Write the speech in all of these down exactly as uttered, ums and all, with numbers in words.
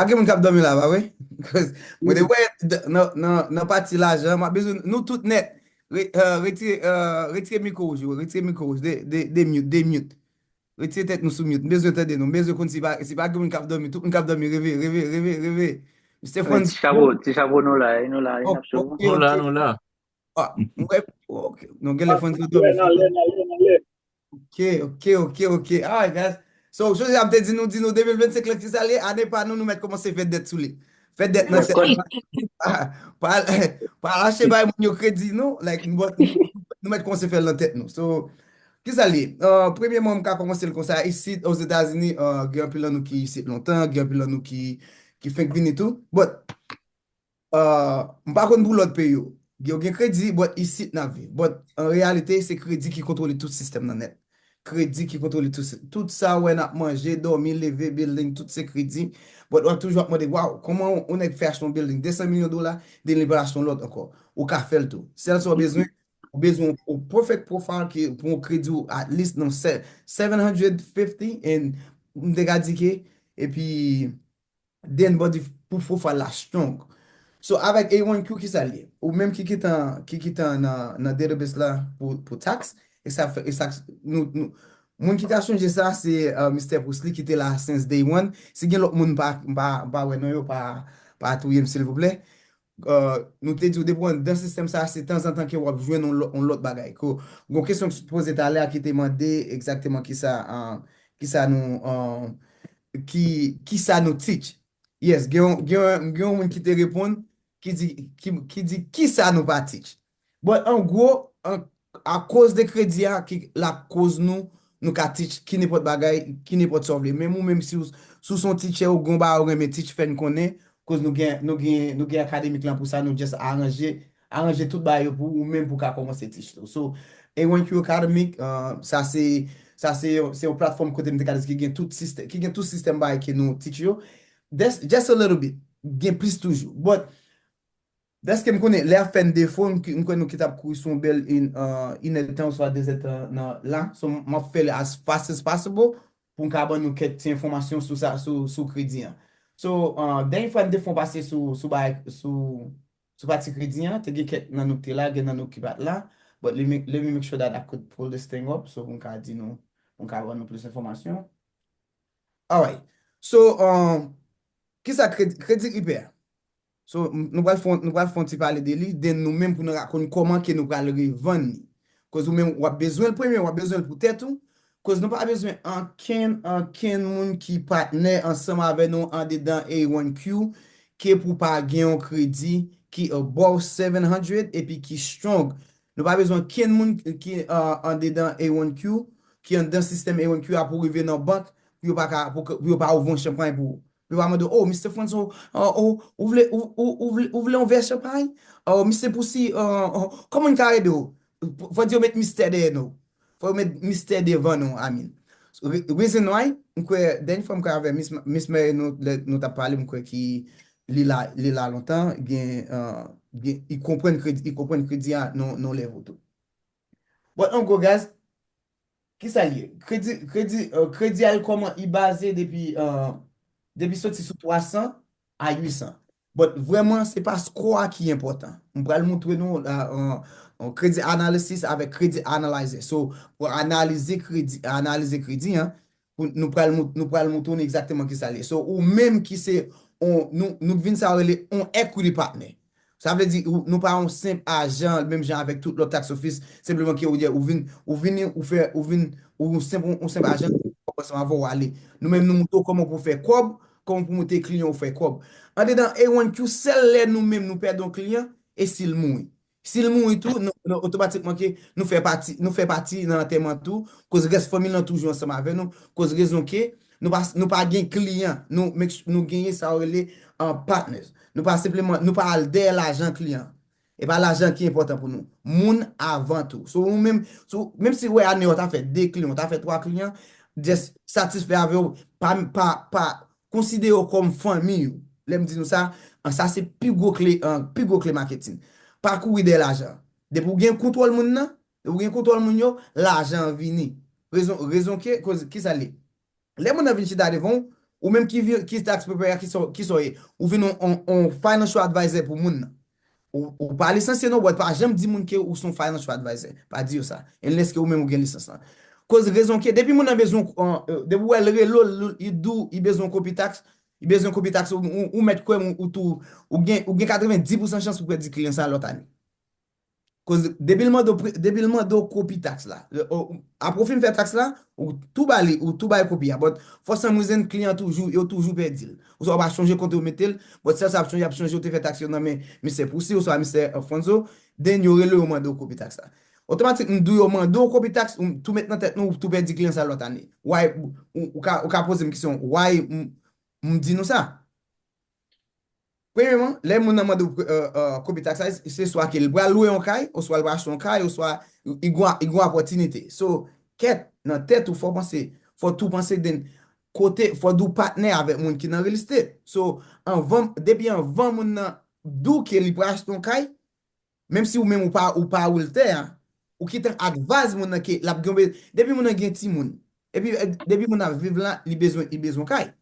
Pa gen moun k ap dòmi la, pa vre? Mwen te wè nan, nan, nan pati lajan, m ap bezwen nou tout nèt. Re, uh, retire, uh, retire mikwo w, retire mikwo w, de, de, de mute, de mute. Retire tèt nou sou mute. M bezwen tande nou. M bezwen konn si pa, si pa gen moun k ap dòmi. Tout moun k ap dòmi, reve, reve, reve, reve. Mister Franz. Ti chapo, ti chapo nou la, nou la, n ap sou. Nou la, nou la. Ah, mwen, ok. Nou gen lè Franz yo dòmi. Ok, ok, ok, ok. Alright, guys. So, José ap te di nou, di nou de mil vennsenk lan ki sa l ye, ane pa nou, nou mèt kòmanse fè dèt sou li. Fè dèt nan tèt nou. Pa, pa, pa lache bay moun yo kredi, non. Like, nou, nou mèt kòmanse fè l nan tèt nou. So, ki sa l ye? Uh, premyèman, m ka kòmanse l konsa. Isit, Ozetazini, uh, gen anpil nan nou ki isit lontan, gen anpil nan nou ki, ki fenk vini tou. But, Uh, m pa konn pou lòt peyi yo. Yo gen kredi, but isit n ap viv. But an reyalite, se kredi ki kontwole tout sistèm nan nèt. Kredi ki kontwole tout, si- tout sa w wè n ap manje, dòmi, leve, building, tout se kredi. But w ap toujou ap mande, waw, kòman yon nèg fè achte yon building, de san milyon dola, then li pral achte yon lòt ankò? Ou ka fè l tou. Sèl sa w bezwen, ou bezwen yon perfect profile ki pou yon kredi w at least nan se- seven hundred fifty, and m te ka di ke, epi then body pou profile la strong. So, avèk A one Q, ki sa l ye? Ou menm ki gentan, ki gentan nan, nan database la pou, pou tax, e sa fè, e sa, nou, nou, moun ki ka sonje sa, se uh, Mister Bruce Lee ki te la since day one. Si gen lòt moun pa, pa, pa wè non yo, pa, pa touye m silvouplè. Uh, nou te di w depi w anndan sistèm sa, se tanzantan ke w ap jwenn yon lò- yon lòt bagay. Ko, gon kesyon k poze talè a ki te mande egzakteman ki sa, uh, ki sa nou, uh, ki, ki sa nou teach. Yes, gen yon, gen yon, gen yon moun ki te reponn, ki di, ki, ki di, ki sa nou pa teach? But an gwo, an, akoz de kredi a, ki la koz nou, nou ka teach ki nenpòt bagay, ki nenpòt sa w vle. Menm ou menm si w, si w se yon teacher, ou gon bagay ou renmen teach, fè n konnen, koz nou gen, nou gen, nou gen akademik lan pou sa, nou just aranje, aranje tout bagay yo pou ou menm pou ka kòmanse teach tou. So, A one Q Academy, uh, sa se, sa se, se yon platfòm kote m te ka di ki gen tout sistèm, ki gen tout sistèm bagay ke nou teach yo. Just, just a little bit. Gen plis toujou. But, dèske m konnen, lè ap fè n defo, m, m kwè nou ki t ap kouri sou yon bèl in, uh, inèdtan oswa dezèdtan nan la. So, m ap fè l as fast as possible pou m ka ban nou kèk ti enfòmasyon sou sa, sou, sou kredi an. So, uh, dènye fwa n te fè yon pase sou, sou, bagay, sou, sou pati kredi an, te gen kèk nan nou ki te la, gen nan nou ki pa t la. But let me, let me make sure that I could pull this thing up, so pou m ka di nou, pou m ka ban nou plis enfòmasyon. Alright. So, um, kisa kredi, kredi ipè? So, m- nou pral fè, nou pral fè yon ti pale de li, then nou menm pou nou ka konn kòman ke nou pral revann li. Koz ou menm, w ap bezwen l premye, w ap bezwen l pou tèt ou. Koz nou pa bezwen ankenn, ankenn moun ki patnè ansanm avè nou andedan A one Q, ke pou pa gen yon kredi ki above seven hundred epi ki strong. Nou pa bezwen ankenn moun ki uh, andedan A one Q, ki andedan sistèm A one Q a pou rive nan bank, pou yo pa ka, pou, pou yo pa ouvri yon chanpay pou ou. Yo pa mande, oh, Mister Franz, oh, oh, oh, ou vle, ou, ou, ou vle, ou vle yon vè chanpay? Oh, Mister Pousi, oh, oh, kòman n ka ede w? Fò di yo met mistè dèyè nou. Fò yo met mistè devan nou, I mean. Re- Reason why, m kwè, dènye fwa m kwè avè Miss, Miss Mary, nou, lè nou t ap pale, m kwè ki li la, li la lontan, gen, uh, gen, li konprann kredi, li konprann kredi a non, non level tou. But an gwo, guys, kisa l ye? Kredi, kredi, uh, kredi a, kòman li baze depi, uh, depi soti sou twa san a uit san. But vrèman, se pa score a ki enpòtan. M pral montre nou uh, uh, uh, credit analysis avèk credit analyzer. So, pou analize kredi, analize kredi an, pou nou pral, nou pral montre nou egzakteman kisa l ye. So, ou menm ki se, on, nou, nou vin sa yo rele on equity partner. Sa vle di, ou- nou pa yon senp ajan, menm jan avèk tout lòt tax office, senpleman ke ou, ou vin, ou vini, ou fè, ou vin, ou senp, yon senp ajan, ou ansanm avè w ale. Nou menm, nou montre w kòman pou fè kòb, kòman pou montre kliyan ou fè kòb. Andedan A one Q, sèl lè nou menm nou pèdi yon kliyan, e si l mouri. Si l mouri tou, nou, nou otomatikman ke nou fè pati, nou fè pati nan antèman tou, koz rès fanmi l lan toujou ansanm avè nou, koz rezon ke nou pa, nou pa gen kliyan, nou, make su- nou genyen sa yo rele uh, partners. Nou pa senpleman, nou pa al dèyè lajan kliyan. E pa lajan ki enpòtan pou nou. Moun avan tou. So, ou menm, so, menm si w wè ane w ta fè de kliyan, w ta fè twa kliyan, just satisfè avè w, pa, pa, pa konsidere yo kòm fanmi w. Lè m di nou sa, an, sa se pi gwo kle, an, pi gwo kle maketin. Pa kouri dèyè lajan. Depi w gen kontwòl moun nan, depi w gen kontwòl moun yo, lajan an vini. Rezon, rezon ke, koz, kisa l ye? Lè moun nan vin chita devan w, Ou menm ki, vi- ki tax preparer, ki sa, ki sa w ye? Ou vin on, on, on financial advisor pou moun nan. Ou, ou pa lisansye non, but pa janm di moun ke ou se yon financial advisor. Pa di yo sa. Unless ke ou menm ou gen lisans lan. Koz rezon ke, depi moun nan bezwen, uh, uh, depi w wè l rele w, l, li di w, li bezwen kopi tax, li bezwen kopi tax, ou, ou, ou mèt kwè m, ou, ou tou, ou gen, ou gen katrevenndis pousan chans pou pèdi kliyan sa lòt ane. Koz depi l mande w pre- depi l mande w kopi tax la, le- o- apre w fin fè tax la, ou tou ba li, ou tou ba li kopi a. But for some reason, kliyan toujou, yo toujou pèdi l. Oswa w pa chonje kote w mete l, but sèl sa y ap chonje, y ap chonje w te fè tax yo nan men Mistè Pousi oswa Mistè Alfonso, then yo rele w, yo mande w kopi tax la. Otomatik, m di w yo mande w kopi tax, ou tou met nan tèt nou, ou tou pèdi kliyan sa lòt ane. Why, ou, ou ka, ou ka poze m kesyon, why m, m di nou sa? Premyèman, lè moun nan mande w, euh, euh, kopi tax la, se swa ke l pral lwe yon kay, oswa l pral achte yon kay, oswa li gon, li gon opòtinite. So, kèt, nan tèt ou, fò w panse, fò w tou panse den kote, fò w tou patnè avèk moun ki nan real estate. So, anvan, depi anvan moun nan di w ke li pral achte yon kay, menm si ou menm ou pa, ou pa realtor a, ou gentan advise moun nan ke l ap gen, depi moun nan gen timoun, epi, eh, depi moun ap viv la, li bezwen, li bezwen kay.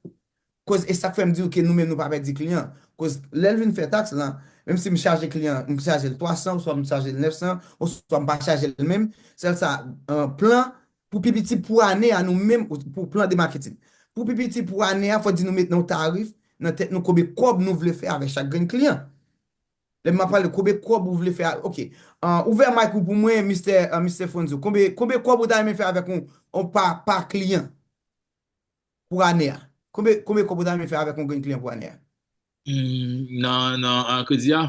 Koz e sa k fè m di w ke nou menm nou pa pèdi kliyan. Koz lè l vin fè tax lan, menm si m chaje kliyan, m chaje l twa san, oswa m chaje l nèf san, oswa m pa chaje l menm, sèl sa, euh, plan pou pi piti pou ane a nou menm, pou plan de marketing. Pou pi piti pou ane a, fò di nou met nan yon tarif nan tèt nou konbyen kòb nou vle fè avèk chak grenn kliyan. Lè m ap pale konbyen kòb ou vle fè a, ok. Ah, ouvè mic ou pou mwen, Mistè, ah, Mistè Fonzo. Konbyen, konbyen kòb ou ta renmen fè avèk yon, yon pa, pa kliyan pou ane a? Konbyen, konbyen kòb ou ta renmen fè avèk yon grenn kliyan pou ane a? Hmm, nan, nan, ah, kredi a?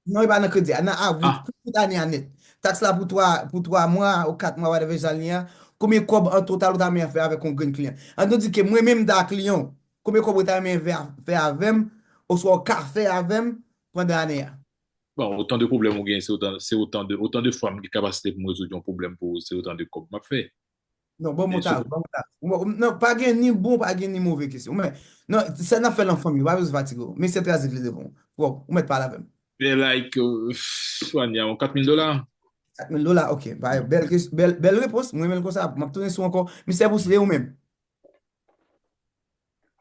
Non, e pa nan kredi a, nan avril, ah, pou tout ane a nèt. Tax la pou twa, pou twa mwa ou kat mwa, whatever jan l ye a. Konbyen kòb an total ou ta renmen fè avèk yon grenn kliyan? An nou di ke mwen menm m ta kliyan w. Konbyen kòb ou ta renmen fè, fè avè m, oswa w ka fè avè m pandan ane a? Bon, otan de pwoblèm ou gen, se otan, se otan de, otan de fwa m gen kapasite pou m rezoud yon pwoblèm pou ou, se otan de kòb m ap fè. Non, bon, mwen ta, bon, mwen ta. Bon, non, pa gen ni bon, pa gen ni move kesyon. Men, non, sa n ap fè l an fanmi, pa bezwen fatige w. Men se trazit li devan w. Bon, ou mèt pale avè m. Men like, euh, Sonia, yon kat mil dola. Kat mil dola, ok. Bèl, bèl, bèl repons. Mwen menm konsa, m ap tounen sou ankò. Mistè Pousi, e ou menm?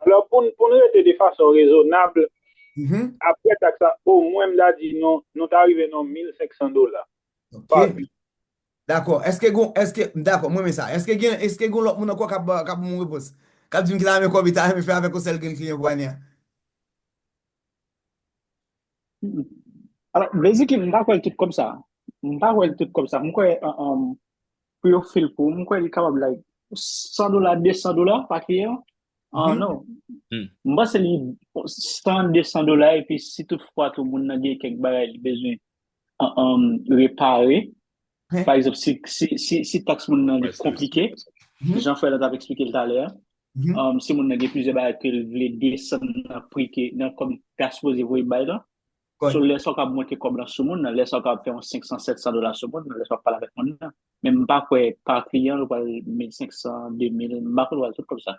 Alò, pou n, pou n rete de fason rezonab, mhm, apre taks la, omwen m ta di nou, nou ta rive nan mil senk san dola. Ok. Pa mil. Dakò. Èske gon, èske, dakò, mwen renmen sa. Èske gen, èske gon lòt moun ankò k ap, k ap ban m yon repons? K ap di m ki ta renmen kòb, li ta renmen fè avèk yon sèl grenn kliyan pou ane a? Alò, basically, m pa kwè l tout kòb sa. M pa kwè l tout kòb sa. M kwè, um, um, pou yo fil pou ou, m kwè li kapab, like, san dola, de san dola pa kliyan. Ah, mhm, non. Hmm. M panse li san, de san dola, epi si tout fwa tou moun nan gen kèk bagay li bezwen, um, um, repare, pa egzanp, si, si, si, si taks moun nan li konplike, jan frè la t ap eksplike l talè a, um, si moun nan gen plizyè bagay ke l vle desann nan pri ke, nan kòb li ta sipoze voye bay la, so, lè sa w ka monte kòb lan sou moun nan, lè sa w ka fè yon senk san, sèt san dola sou moun nan, lè sa w ap pale avèk moun nan. Men m pa kwè pa kliyan, ou pral mil senk san, de mil, m pa kwè w pral tout kòb sa.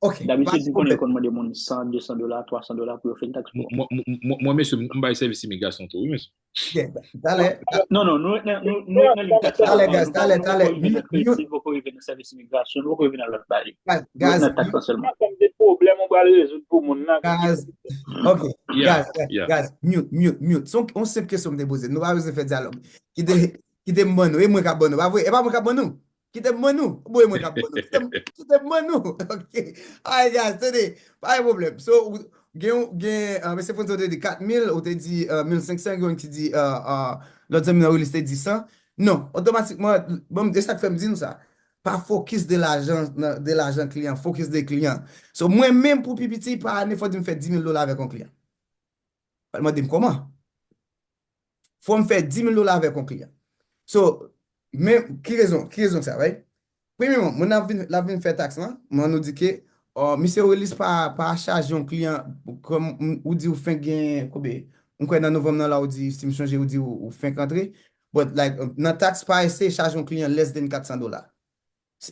Ok, pa de pwoblèm. Dabitid, m konnen yo konn mande moun san, de san dola, twa san dola pou yo fè yon taks pou ou. Mwen, mwen, mwen, mwen, mesye, m bay sèvis imigrasyon tou, wi, mesye. Yeah, talè. Non, non, nou, nou, nou, nou, talè, guys, talè, talè. Mute, mute. Poko rive nan sèvis imigrasyon, poko rive nan lòt bagay. Guys, guys, mute. Nan taks lan sèlman. Sa konn de pwoblèm ou pral rezoud pou moun nan. Guys, ok, guys, guys, mute, mute, mute. Se yon, yon senp kesyon m te poze. Nou pa bezwen fè dyalòg. Kite, kite m ban nou. E mwen k ap ban nou. Pa vre? E pa mwen k ap ban nou? Kite m ban nou. Bon, e mwen k ap ban nou. Kite m, kite m ban nou. Ok. Alright, guys, tande. Pa gen pwoblèm. So, ou, gen, gen, uh, mesye Fonzo te di kat mil, ou te di, uh, mil senk san, gen yon ki di, uh, uh, lòt zanmi nan Willis te di san. Non, otomatikman, bon, e sa k fè m di nou sa. Pa fokis de lajan, nan, de lajan kliyan, fokis de kliyan. So, mwen menm pou pi piti, pa ane, fò di m fè dis mil dola avèk yon kliyan. Fò l mande m kòman. Fò m fè dis mil dola avèk yon kliyan. So, men, ki rezon, ki rezon sa, right? Premyèman, moun ap vin, l ap vin fè taks lan, men nou di ke, oh, misye Willis pa, pa chaje yon kliyan, kòm ou di ou fenk gen, koube, m kwè nan novanm nan la ou di, si m sonje ou di ou, ou fenk antre, but like, nan taks pa eseye chaje yon kliyan less than kat san dola.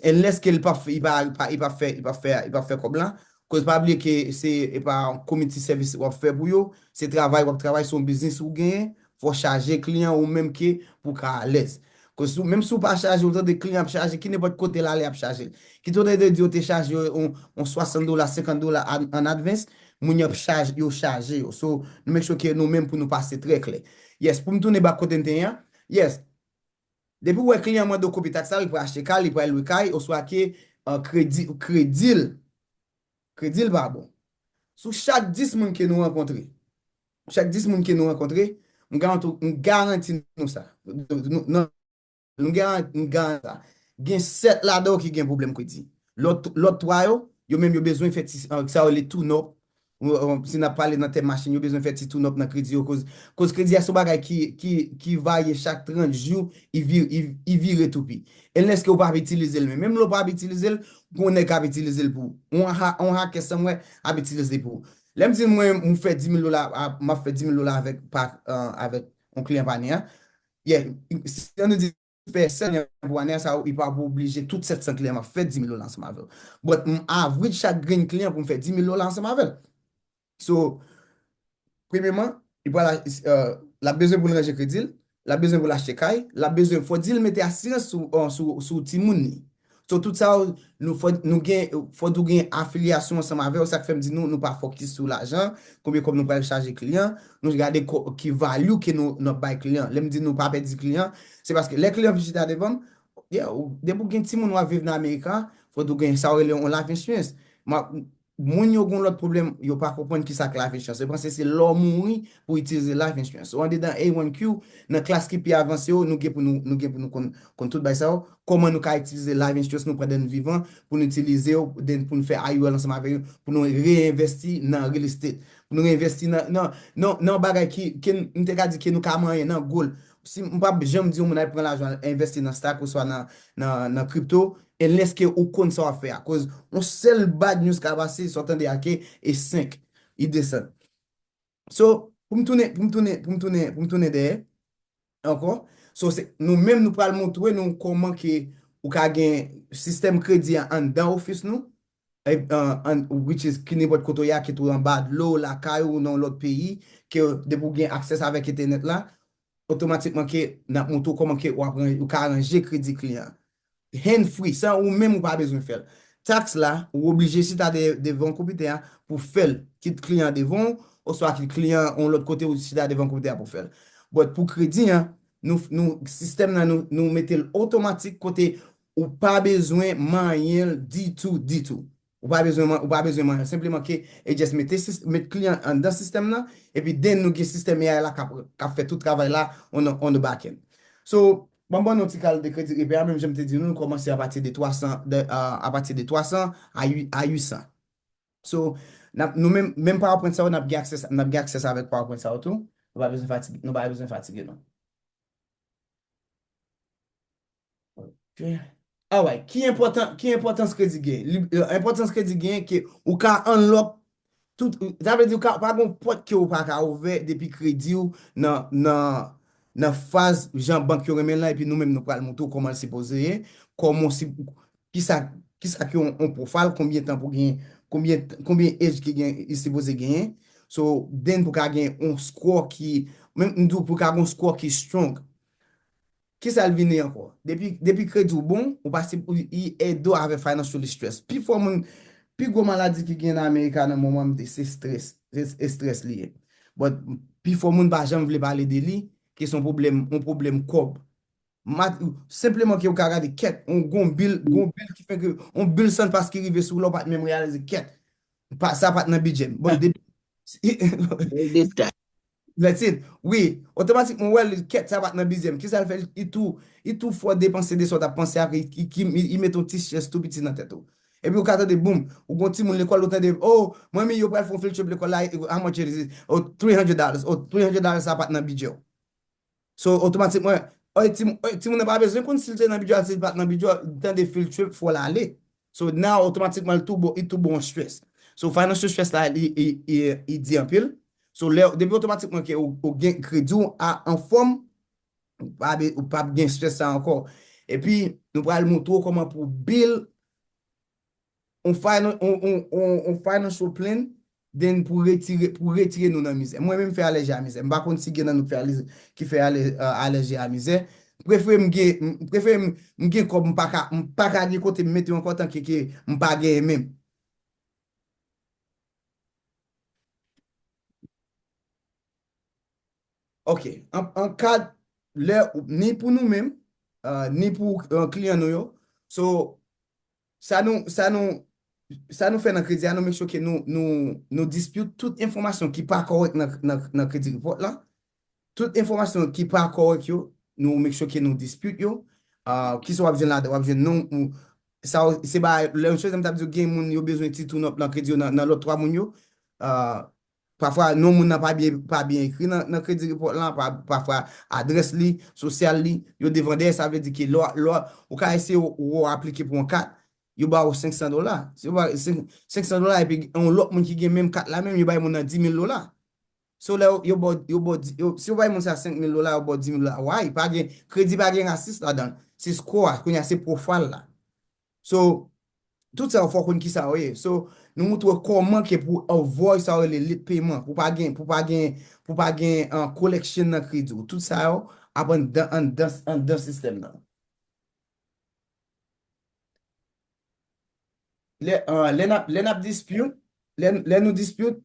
Unless ke li pa, li pa, li pa, li pa fè, li pa fè, li pa fè kòb la. Koz pa bliye ke se, e pa yon community service w ap fè pou yo, se travay w ap travay, se yon biznis ou genyen, fò w chaje kliyan ou menm ke pou w ka alèz. Cause menm si w pa chaje, ou tande kliyan ap chaje, ki nenpòt kote l ale ap chaje l. Kit ou tande di yo te chaje yo on, on swasant dola, senkant dola an, an advance, moun yo ap chaje, yo chaje yo. So, nou make sure ke nou menm pou nou pase trè klè. Yes, pou m tounen back kote m te ye an, yes. Depi w wè kliyan mande w kopi taks la, li pral achte kay, li pral lwe kay, oswa ke uh, kredi, kredi l, kredi l pa bon. Sou chak dis moun ke nou rankontre, chak dis moun ke nou rankontre, m garanti, m garanti nou sa. Nou, nou, nou garan-, m garanti sa. Gen sèt ladan yo ki gen pwoblèm kredi. Lòt, lòt twa yo, yo menm yo bezwen fè ti, uh, sa yo rele tune up. Si n ap pale nan tèm machin, yo bezwen fè ti tune up nan kredi yo. Koz, koz kredi a se yon bagay ki, ki, ki varye chak trant jou, i, vir, i, i vire toupi. Unless ke w p ap itilize l menm. Menm lè w p ap itilize l, gon nèg k ap itilize l pou ou. On, ha, on hacker somewhere ap itilize l pou ou. Lè m di mwen, m fè dis mil dola, a, m ap fè dis mil dola avèk, pa, uh, avèk yon kliyan pa ni an. Yeah, si nou di fè sèt kliyan pou ane sa, li pa pou oblije tout sèt san kliyan m ap fè dis mil dola ansanm avè l. But m average chak grenn kliyan pou m fè dis mil dola ansanm avè l. So, premyeman, li pral, uh, l ap bezwen pou l ranje kredi l, l ap bezwen pou l achte kay, l ap bezwen, fò di l mete asirans sou, uh, sou, sou timoun li. So, tout sa, nou, fò, nou gen, fò tou gen afilyasyon ansanm avè yo, sa k fè m di nou, nou pa fokis sou lajan, konbyen kòb nou pral chaje kliyan, nou gade ko, ki value ke nou, nou ap bay kliyan. Lè m di nou pa pèdi kliyan, se paske lè kliyan vin chita devan m, yeah, ou, depi w gen timoun w ap viv nan Amerika, fò tou gen sa w rele yon life insurance. M ap, moun yo gon lòt pwoblèm, yo pa konprann kisa k life insurance. Yo panse se lè w mouri pou w itilize life insurance. So, andedan A one Q, nan klas ki pi avanse yo, nou gen pou nou, nou gen pou nou konn, konn tout bagay sa yo. Kòman nou ka itilize life insurance nou pandan n vivan, pou nou itilize yo, then pou nou fè I U L ansanm avè yo, pou nou reinvesti nan real estate, pou nou reinvesti nan, nan, nan, nan bagay ki, ke n, m te ka di ke nou ka manyen nan goal. Si m p ap janm di yon moun al pran lajan al envesti nan stock oswa nan, nan, nan crypto, unless ke ou konn sa w ap fè a. Koz yon sèl bad news ka pase, sa w tande a ke e senk, i desann. So, pou m tounen, pou m tounen, pou m tounen, pou m tounen dèyè ankò. So, se, nou menm nou pral montre nou kòman ke ou ka gen sistèm kredi a anndan ofis nou, e, an, an, which is ki nenpòt kote w ye a, kit ou anba dlo, lakay ou, nan yon lòt peyi, ke depi w gen access avèk entènèt la, otomatikman ke n ap montre w kòman ke w ap ran-, ou ka ranje kredi kliyan an. Hand free, san ou menm ou pa bezwen fè l. Taks la, ou oblije chita de, devan konpitè a pou fè l, kit kliyan devan w, oswa kit kliyan yon lòt kote ou chita devan konpitè a pou fè l. But pou kredi an, nou, nou, sistèm nan, nou, nou mete l otomatik kote ou pa bezwen manyen l ditou, ditou. Ou pa bezwen man-, ou pa bezwen manyen l. Senpleman ke, e just mete sis-, met kliyan anndan sistèm nan, epi then nou gen sistèm A I la k ap, k ap fè tout travay la on, on the back end. So, ban m ban nou ti kal de kredi repe a, menm jan m te di nou, nou kòmanse apati de twa san, de, a, apati de twa san a uit, a uit san. So, n ap, nou menm, menm PowerPoint sa yo, n ap gen access, n ap gen access avèk PowerPoint sa yo tou. Nou pa bezwen fatige, nou pa bezwen fatige nou. Ok. Alright. Ki enpòtan, ki enpòtans kredi gen? Li, euh, enpòtans kredi gen ke ou ka unlock tout, sa vle di ou ka, pa gon pòt ke ou pa ka ouvè depi kredi w nan, nan, nan faz jan bank yo renmen l lan, epi nou menm nou pral montre w kòman l sipoze ye, kòman si, kisa, kisa ki yon, yon profile, konbyen tan pou gen, konbyen, konbyen age ki gen, li sipoze genyen. So, then pou ka gen yon score ki, menm m di w pou ka gen yon score ki strong. Kisa l vini ankò? Depi, depi kredi w bon, ou pase, ou, li ede w avèk financial stress. Pifò moun, pi gwo maladi ki gen nan Amerika nan moman m te, se stress. Se, se stress li ye. But pifò moun pa janm vle pale de li, ke se yon pwoblèm, yon pwoblèm kòb. Mat-, senpleman ke ou ka gade kèt, yon gon bil, gon bil ki fè ke, yon bil san pas ki rive sou la, ou pa t menm reyalize kèt. Pa, sa pa t nan bidjè m. Bon, depi, That's it. Wi, otomatikman, ou wè l, kèt sa pa t nan bidjè m. Kisa l fè? Li tou, li tou fò depanse de sa w t ap panse a, li, li, li, li met yon ti stress tou piti nan tèt ou. Epi ou ka tande, boum, ou gon timoun lekòl, ou tande, oh, manmi, yo pral fè yon field trip lekòl la, how much it is? Oh, three hundred dollars. Oh, three hundred dollars sa pa t nan bidjè w. So, otomatikman, oy, ti, oy, timoun nan pa bezwen konn si l te nan bidjè, si l pa t nan bidjè, li tande field trip, fò l ale. So, now, otomatikman, li tou bon, li tou bon stress. So, financial stress la, li, li, li, li di anpil. So, lè, depi otomatikman ke ou, ou gen kredi w a anfòm, ou pa be-, ou p ap gen stress sa ankò. Epi, nou pral montre w kòman pou build on finan-, on, on, on, on financial plan, then pou retire, pou retire nou nan mizè. Mwen menm fè alèji a mizè. M pa konn si gen nan nou k fè alèji, ki fè alè-, euh, alèji a mizè. M prefere m gen, m prefere m, m gen kòb, m pa ka, m pa ka gen kote m mete yo ankò tanke ke m pa genyen menm. Ok, an, an kad, lè, ni pou nou menm, uh, ni pou uh, kliyan nou yo. So, sa nou, sa nou, sa nou fè nan kredi a, nou make sure ke nou, nou, nou dispute tout enfòmasyon ki pa kòrèk nan, nan, nan kredi report la. Tout enfòmasyon ki pa kòrèk yo, nou make sure ke nou dispute yo. Uh, kisa w ap jwenn ladan? W ap jwenn non, ou, sa, se ba, lè yon chèz m t ap di w gen moun yo bezwen ti tune up nan kredi yo nan, nan lòt twa moun yo. Uh, Pafwa, non moun nan pa byen, pa byen ekri nan, nan kredi report lan, pa, pafwa, adrès li, sosyal li, yo devan dèyè, sa vle di ke lò, lò, ou ka eseye w, w aplike pou yon kat, yo ba w senk san dola. Si yo ba senk, senk san dola, epi yon lòt moun ki gen menm kat la menm, yo bay moun nan di mil dola. So, lè yo, yo ba w, yo ba w di- yo, si yo bay moun sa senk mil dola, yo ba w di mil dola, why? Pa gen, kredi pa gen rasis ladan l. Se score a, kounye a se profile la. So, tout sa yo fò konn kisa yo ye. So, nou moutre w kòman ke pou avoid sa yo rele late payment, pou pa gen, pou pa gen, pou pa gen uh, collection nan kredi w. Tout sa yo ap anndan, anndan, anndan sistèm nan. Lè, uh, lè n ap, lè n ap dispute, lè, lè nou dispute,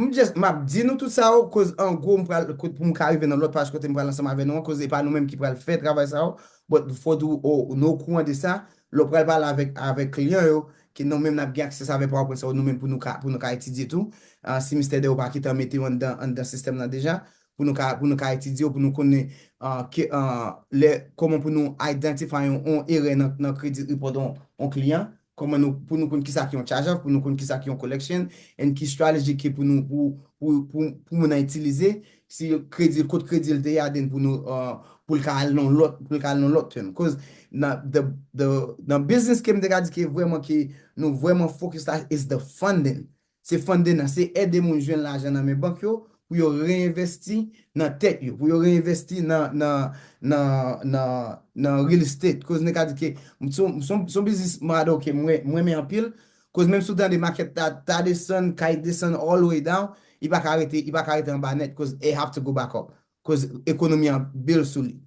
M just, m ap di nou tout sa yo, koz an gwo m pral, kote pou m ka rive nan lòt paj kote m pral ansanm avè nou an, koz e pa nou menm ki pral fè travay sa yo, but fò tou ou, nou okouran de sa, lè w pral pale avèk, avèk kliyan yo, ke nou menm n ap gen aksè avè PowerPoint sa yo, nou menm pou nou ka, pou nou ka etidye tou. Ah, si mistè de yo pa kite an mete yo anndan, anndan sistèm nan deja, pou nou ka, pou nou ka etidye yo, pou nou konnen ah, ke, ah, lè, kòman pou nou identify yon, yon erè nan, nan kredi report yon, yon kliyan, kòman nou, pou nou konn kisa ki yon charge off, pou nou konn kisa ki yon collection, and ki strategy ki pou nou, pou, pou, pou, pou moun nan itilize, si kredi, kot kredi l te ye, then pou nou, uh, pou l ka al nan lòt, pou l ka al nan lòt term. Cause nan, the, the, nan business ke m te ka di ke vrèman ke nou vrèman focus la, is the funding. Se funding nan, se ede moun jwenn lajan nan men bank yo, pou yo reinvesti nan tèt yo, pou yo reinvesti nan, nan, nan, nan, nan real estate. Koz nèg ka di ke, m son, m son, son business model ke mwen, mwen renmen anpil. Koz menm si w tande market ta, ta desann, kay desann all the way down, li pa ka rete, li pa ka rete anba nèt, koz it have to go back up. Koz ekonomi an build sou li.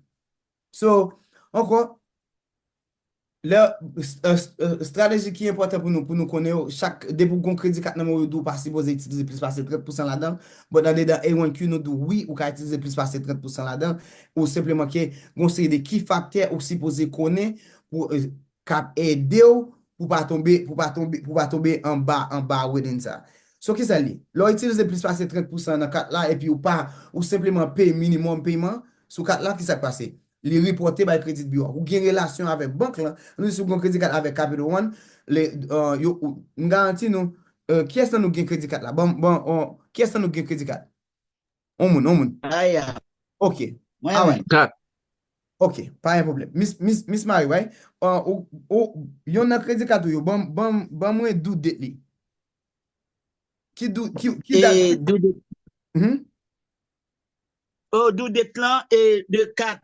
So, ankò, lè, s- eh, s- eh, strateji ki enpòtan pou nou, pou nou konnen yo, chak, depi w gon kredi kat nan men w, yo di w pa sipoze itilize plis pase trant pousan ladan l, but andedan A one Q nou di w wi, ou ka itilize plis pase trant pousan ladan l, ou senpleman ke gon seri de ki faktè ou sipoze konnen pou, eh, k ap ede w pou pa tonbe, pou pa tonbe, pou pa tonbe anba, anba within sa. So kisa l ye? Lè w itilize plis pase trant pousan nan kat la, epi ou pa, ou senpleman peye minimum payment sou kat la, kisa k pase? Li repòte bay credit bureau. Ou gen relasyon avèk bank lan. Nou di si w gen kredi kat avèk Capital One, le, uh, yo, ou, m garanti nou, uh, kiyès nan nou gen kredi kat la? Ban, ban, uh, kiyès nan nou gen kredi kat? On moun, on moun. Aya. Ok. Mwen Alright. Menm. Kat. Ok, pa gen pwoblèm. Miss, Miss, Miss Marie, right? Uh, ou, ou, yon nan kredi kat ou yo, ban, ban, ban mwen due date li. Ki due, ki, ki dat? E due date. Mhm. Oh, due date lan e de kat.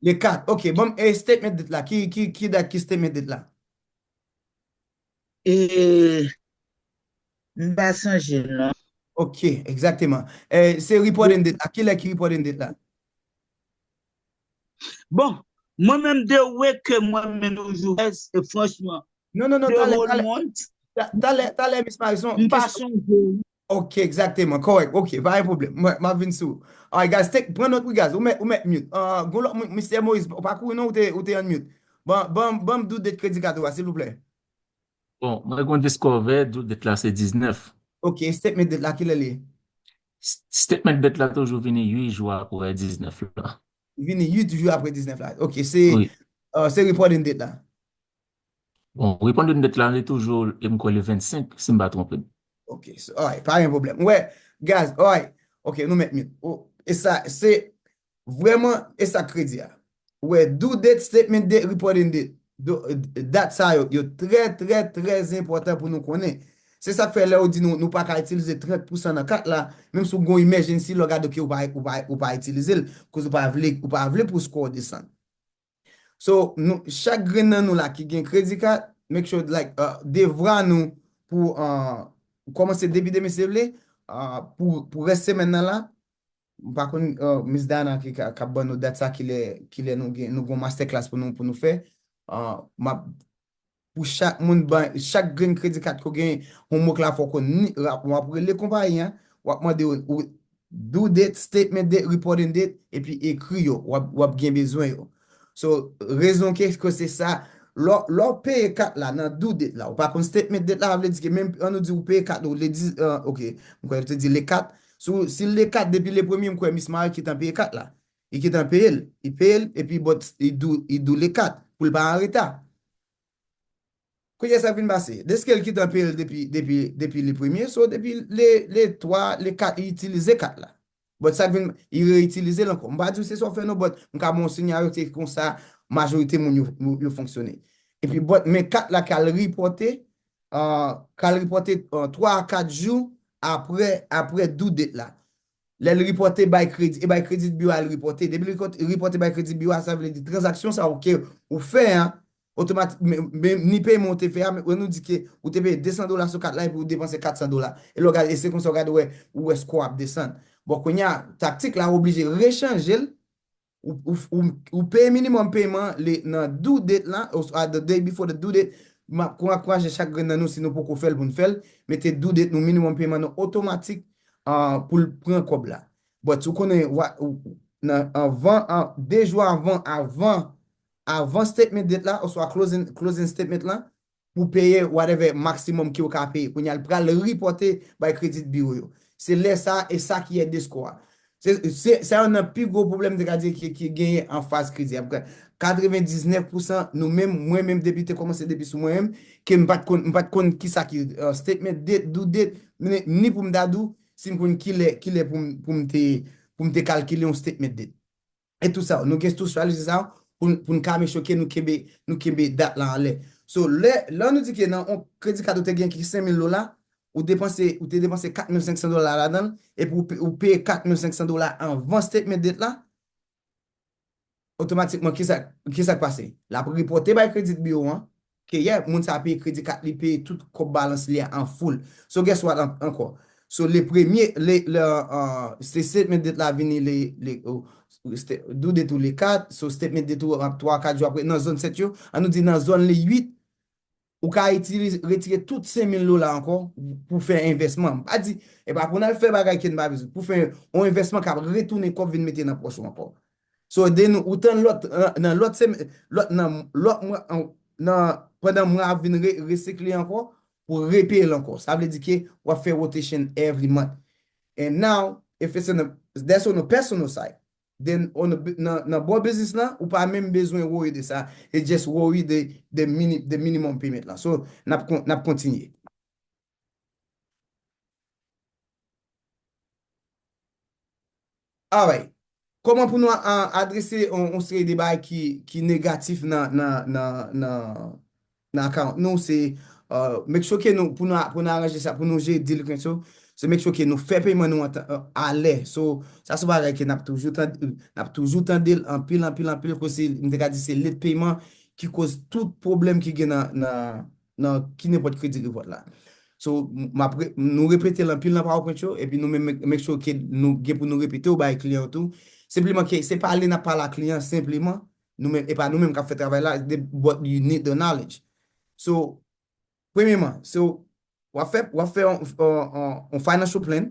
Le kat, ok. Bon, e statement date la. Ki, ki, ki dat ki statement date la? E, m pa sonje non. Ok, egzakteman. E, se reporting date la. Kilè ki reporting date la? Bon, mwen menm de we ke mwen menm toujou fè, se franchman, Non, non, non, the talè, whole talè, month, ta- talè, talè, Miss Marison, m pa kesyon sonje. Ok, egzakteman, kòrèk, ok, pa gen pwoblèm, mwen, m ap vin sou ou. Alright, guys, take, pran nòt, wi, guys, ou mèt, ou mèt mute. Uh, gon lòt moun, Mistè Moïse, ou pa kouri non, ou te, ou te on mute. Ban, ban, ban m due date kredi kat ou a, silvouplè. Bon, mwen gon Discover, due date la se diznèf. Ok, statement date la, kilè li ye? S- Statement date la toujou vini uit jou apre diznèf la. Vini uit jou apre diznèf la. Ok, se, Wi. Uh, se reporting date la. Bon, reporting date la, li toujou, e m kwè le vennsenk, si m pa twonpe m. Ok, so, alright, pa gen pwoblèm. Wè, guys, alright. Ok, nou mèt mute. Oh, e sa, se vrèman, e sa kredi a. Wè, due date, statement date, reporting date. Do- Dat sa yo, yo trè, trè, trè enpòtan pou nou konnen. Se sa k fè lè yo di nou, nou pa ka itilize trant pousan nan kat la, menm si w gon emergency, lè w gade ke ou pa, ou pa, ou pa itilize l, koz ou pa vle, ou pa vle pou score w desann. So, nou, chak grenn nan nou la ki gen kredi kat, make sure, like, uh, devwa nou pou, uh, kòmanse depi demen si Dye vle, uh, pou, pou rès semèn nan la, M pa konn, uh, Miss Dana ki ka, k ap ban nou dat sa, kilè, kilè nou gen, nou gon masterclass pou nou, pou nou fè. Uh, m ap, pou chak moun, ban, chak grenn kredi kat ke w gen, homework la fò w konn ni, w ap, w ap rele konpayi an, w ap mande yo, ou, due date, statement date, reporting date, epi ekri yo, w ap, w ap gen bezwen yo. So, rezon ke, ke se sa, lè, lè w peye kat la nan due date la, ou pa konn statement date la, sa vle di ke menm, an nou di ou peye kat, ou le di, uh, ok, m kwè yo te di le kat, si, si le kat depi le premye, m kwè Miss Marie ki tan peye kat la. Li ki tan peye l, li peye l, epi but, li due, li due le kat, pou l pa an reta. Kounye a sa k vin pase, deske l ki tan peye l depi, depi, depi le premye, so depi le, le twa, le kat, li itilize kat la. But sa k vin, li reyitilize l ankò. M pa di w se sa w fè non, but m ka ba w yon senaryo, se konsa majorite moun yo, yo, yo fonksyone. Epi but men kat la k al ripòte, uh, k al ripòte, uh, twa a kat jou apre, apre due date la. Lè l ripòte bay kredi, e bay Credit Bureau a l ripòte. Depi l ripòte, ripòte bay Credit Bureau a, sa vle di tranzaksyon sa yo ke ou fè an, otomatik, men, men, ni peyman ou te fè a, men, nou di ke ou te peye de san dola sou kat la epi ou depanse kat san dola. E lè w gade, e se konsa w gade, ou wè, ou wè score ap desann. Bon, kounye a, taktik la, ou oblije rechanje l, ou, ou, ou, ou peye minimum peyman le, nan due date la, oswa the day before the due date. M ap ankouraje chak grenn nan nou, si nou poko fè l, pou n fè l, mete due date nou, minimum peyman nou otomatik, ah, pou l pran kòb la. But si w konnen, wa, ou, nan, anvan, an, de jou avan, avan, avan statement date la, oswa closing, closing statement la, pou peye whatever maximum ke w ka peye. Kounye a, l pral ripòte bay Credit Bureau yo. Se lè sa, e sa ki èd score a. Se, se, sa youn nan pi gwo pwoblèm, m te ka di, ki, ki genyen an faz kredi a. Katrevendiznèf pousan, nou menm, mwen menm, depi te kòmanse depi sou mwen menm, ke m pa t konn, m pa t konn kisa ki, uh, statement date, due date, ni, ni pou m ta di w, si m konn kilè, kilè pou m, pou m te, pou m te kalkile yon statement date. E tout sa, nou gen tout challenge sa pou, pou n ka make sure ke nou kenbe, nou kenbe dat la anlè. So, lè, lè nou di ke nan yon kredi kat ou te gen ki senk mil dola, ou depanse, ou te depanse kat mil senk san dola ladan l, epi ou pe-, ou peye kat mil senk san dola anvan statement date la, otomatikman, kisa, kisa k pase? L ap ripòte bay Credit Bureau an, ke, yeah, moun sa a peye kredi kat li, peye tout kòb balans li a an full. So, guess what an-, ankò? So, le premye, le, le, uh, se statement date la vini le, le, oh, sta-, due date ou le kat, so statement date ou ap twa, kat jou apre, nan zòn sèt yo, an nou di nan zòn le uit, ou ka itilize, retire tout senk mil dola ankò pou fè envèsman. M pa di, e pa pou n al fè bagay ke n pa bezwen. Pou fè yon envèsman k ap retounen kòb vin mete nan pòch ou ankò. So, de nou, ou tann lòt, nan, nan lòt semè-, lòt, nan lòt mwa, an, nan, pandan mwa ap vin re-, resikle ankò, pou repeye l ankò. Sa vle di ke w ap fè rotation every month. And now, if it's in a, that's on a personal side. Then, on a bu-, nan, nan bò biznis lan, ou pa menm bezwen worry de sa. It just worry de, de mini-, de minimum payment lan. So, n ap kon-, n ap kontinye. Alright. Kòman pou nou a-, adrese yon, yon seri de bagay ki, ki negatif nan, nan, nan, nan, nan account nou, se, uh, make sure ke nou, pou nou, pou nou aranje sa, pou nou jere delinquent yo, se make sure ke nou fè peyman nou an tan, uh, alè. So, sa se yon bagay ke n ap toujou tande, n ap toujou tande l anpil, anpil, anpil, kote m te ka di se late peyman ki koz tout pwoblèm ki gen nan, nan, nan ki nenpòt kredi report la. So, m ap re-, nou repete l anpil nan PowerPoint yo, epi nou menm make, make sure ke nou gen pou nou repete yo bay kliyan yo tou. Senpleman ke se pale n ap pale a kliyan, senpleman, nou menm, e pa nou menm k ap fè travay la, de, but you need the knowledge. So, premyeman, so, w ap fè, w ap fè yon, yon, yon, yon financial plan,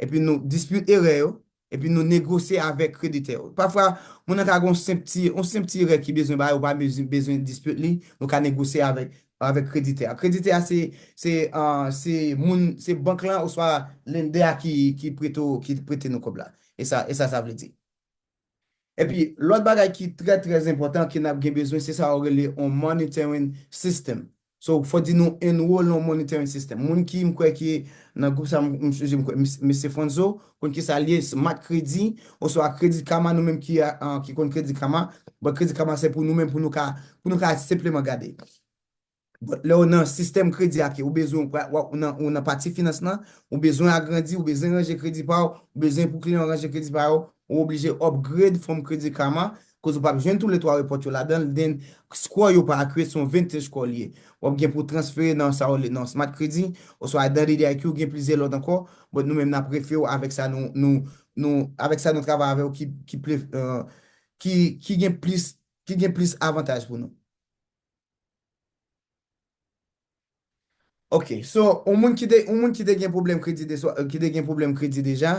epi nou dispute erè yo, epi nou negosye avèk kreditè yo. Pafwa, moun nan ka gen yon senp ti, yon senp ti erè ki bezwen bay, ou pa bezwen, bezwen dispute li, nou ka negosye avèk, avèk kreditè a. Kreditè a se, se, ah, se moun, se bank lan oswa lender a ki, ki prete w, ki prete nou kòb la. E sa, e sa, sa vle di. Epi, lòt bagay ki trè, trè enpòtan ke n ap gen bezwen, se sa yo rele yon monitoring system. So, fò di nou enroll nan yon monitoring system. Moun ki, m kwè ki nan gwoup sa, m, m sonje, m kwè, mis-, mesye Fonzo, konn kisa l ye, Smart Credit, oswa Credit Karma, nou menm ki, ah, ki konn Credit Karma. But Credit Karma, se pou nou menm, pou nou ka, pou nou ka senpleman gade. But lè w nan sistèm kredi a ke ou bezwen, w, w, ou nan, ou nan pati finans lan, ou bezwen agrandi, ou bezwen ranje kredi pa w, ou bezwen pou kliyan w ranje kredi pa yo, ou oblije upgrade from Credit Karma, koz ou p ap jwenn tou le twa report yo ladan l, then score yo pa accurate, se yon vintage score li ye. W ap gen pou transfere nan sa yo rele nan Smart Credit, oswa nan D D I Q, gen plizyè lòt ankò, but nou menm n ap refe w avèk sa nou, nou, nou, avèk sa nou travay avè w ki, ki, ple- euh, ki, ki gen plis, ki gen plis avantaj pou nou. Ok, so, yon moun ki te, yon moun ki te gen pwoblèm kredi de, ki te gen pwoblèm kredi deja,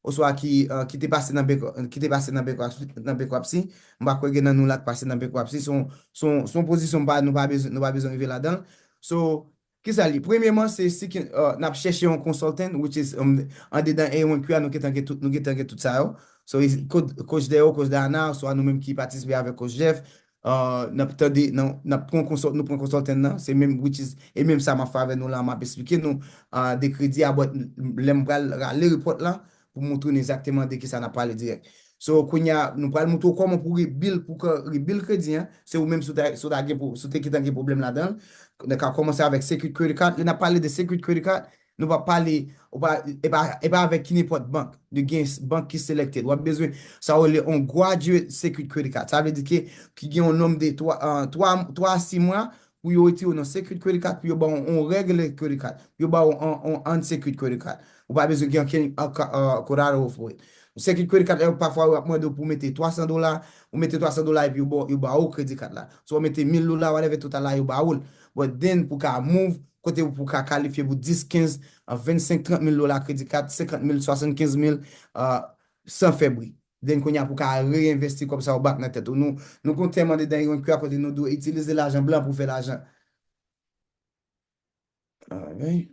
oswa ki, euh, ki te pase nan bankr- ki te pase nan bankruptcy, nan bankruptcy, m pa kwè gen nan nou la k pase nan bankruptcy, se yon, se yon, se yon pozisyon pa, nou pa bezwen, nou pa bezwen rive ladan l. So, kisa li? Premyèman, se si ke, euh, n ap chèche yon consultant, which is, um, andedan A one Q A, nou gentan gen tout, nou gentan gen tout sa yo. So, coach, coach Deo, coach Dana, oswa nou menm ki patisipe avèk coach Jeff, euh, n ap tande, nan, n ap pran konsòl, nou pran consultant nan, se menm, which is, e menm sa m ap fè avè nou la, m ap esplike nou, euh, de kredi a, but lè m pral rale report la, pou montre nou egzakteman de kisa n ap pale dirèk. So, kounye a, nou pral montre w kòman pou rebuild, pou ka rebuild kredi an, se ou menm si w ta, si w ta gen pou, si w te gentan gen pwoblèm ladan l. Nou ka kòmanse avèk secured credit card. Lè n ap pale de secured credit card, nou pa pale, ou pa, e pa, e pa avèk ki nenpòt bank. Nou gen s- bank ki selected. W ap bezwen sa w rele yon graduate secured credit card. Sa vle di ke ki gen yon nonm de twa, euh, twa, twa a sis mwa pou yo retire w nan secured credit card, pou yo ba w yon regular credit card, pou yo ba w yon, yon unsecured credit card. Ou pa bezwen gen ankenn, uh, ka- uh, collateral for it. Secured credit card, eh, pafwa yo ap mande w pou w mete twa san dola, ou mete twa san dola epi yo ba w- yo ba w credit card la. Si w mete mil dola, whatever total la, yo ba w l. But then, pou ka move, kote pou ka kalifye pou dis, kenz, uh, vennsenk, trant mil dola credit card, senkant mil, swasannkenz mil, uh, san fè bri. Then kounye a pou ka reinvesti kòb sa yo back nan tèt ou. Nou, nou gon tèm andedan A one Q A kote nou dwe itilize lajan blan pou fè lajan. Alright.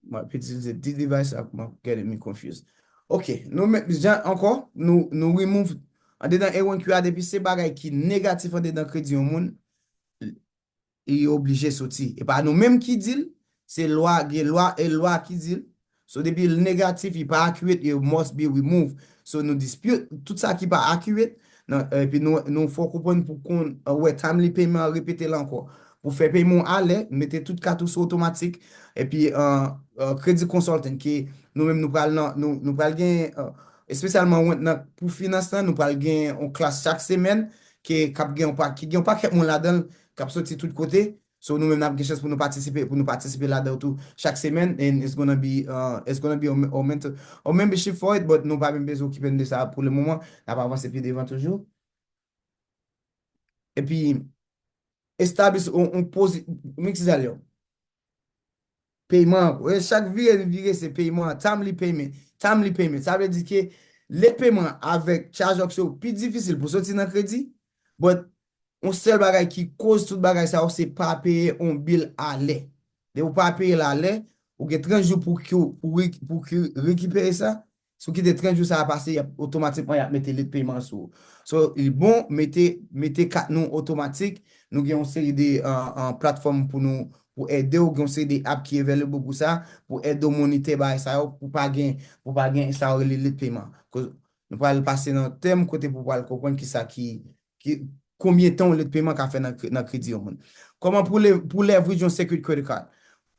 M ap itilize de device ak m ap gade mi confused. Ok, nou men, jan ankò, nou, nou remove andedan A one Q A depi se bagay ki negatif andedan kredi yon moun, li oblije soti. E pa nou menm ki di l, se lwa, gen lwa, e lwa ki di l. So, depi l negatif, li pa accurate, it must be removed. So, nou dispute tout sa ki pa accurate, nan, epi nou, nou fè w konprann pou konn, uh, wè timely payment an repete l ankò. Pou fè peyman w alè, mete tout kat ou sou otomatik, epi, uh, uh, credit consultant, ke nou menm nou pral nan, nou, nou pral gen, uh, espesyalman nan, pou finans lan, nou pral gen yon klas chak semèn, ke k ap gen yon pa- ki gen yon pakèt moun ladan l, k ap soti tout kote. So, nou menm n ap gen chans pou nou patisipe, pou nou patisipe ladan yo tou chak semèn, and it's gonna be, uh, it's gonna be a, a, mentor- a membership for it, but nou pa menm bezwen okipe n de sa pou le moman, n ap avanse pi devan toujou. Epi, establish on, on posi- mix it all, yo. Peyman, e chak vire, vire se peyman, timely payment, timely payment. Sa vle di ke late peyman avèk charge-offs yo pi difisil pou soti nan kredi, but yon sèl bagay ki koz tout bagay sa yo se pa peye yon bill alè. Depi w pa peye l alè, ou gen trant jou pou ki, pou, re- pou ki rekipere sa. Si w kite trant jou sa a pase, y ap otomatikman y ap mete late peyman sou ou. So, li bon, mete, mete kat nou otomatik. Nou gen yon seri de, uh, uh, platfòm pou nou, pou ede w, gen yon seri de app ki available pou sa, pou ede w monitor bagay sa yo, pou pa gen, pou pa gen sa yo rele late peyman. Koz nou pral pase nan tèm kote pou pral konprann kisa ki, ki, konbyen tan yon late peyman ka fè nan, kre- nan kredi yon moun. Kòman pou le- pou leverage yon secured credit card?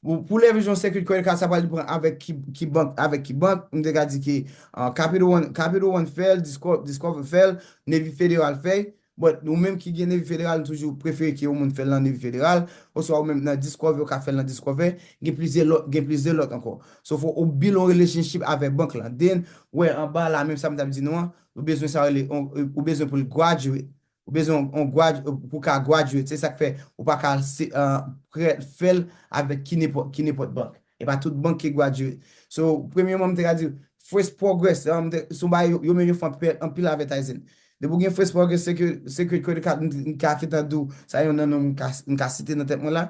Pou, pou leverage yon secured credit card, sa pral depann avèk ki, ki bank, avèk ki bank. M te ka di ke, uh, Capital One, Capital One fè l, Disco- Discover fè l, Navy Federal fè l. But ou menm ki gen Navy Federal, nou toujou prefere ke yon moun fè l nan Navy Federal, oswa ou menm nan Discover, ou ka fè l nan Discover. Gen plizyè lòt, gen plizyè lòt ankò. So, fò ou build yon relationship avèk bank lan. Then, wè, anba la, menm sa m t ap di nou an, ou bezwen sa rele, ou, ou bezwen pou l graduate. Ou bezwen yon, yon grad- pou ka graduate. Se sa k fè ou pa ka se- uh, prè- fè l avèk ki nenpòt, ki nenpòt bank. E pa tout bank ki graduate. So, premyèman, m te ka di, First Progress, um, te- se yon bagay yo, yo menm yo fè anpil, anpil advertising. Depi w gen First Progress, se ke, se ke credit card, m, m ka gentan di w, sa yon nan non m ka, m ka site nan tèt mwen la,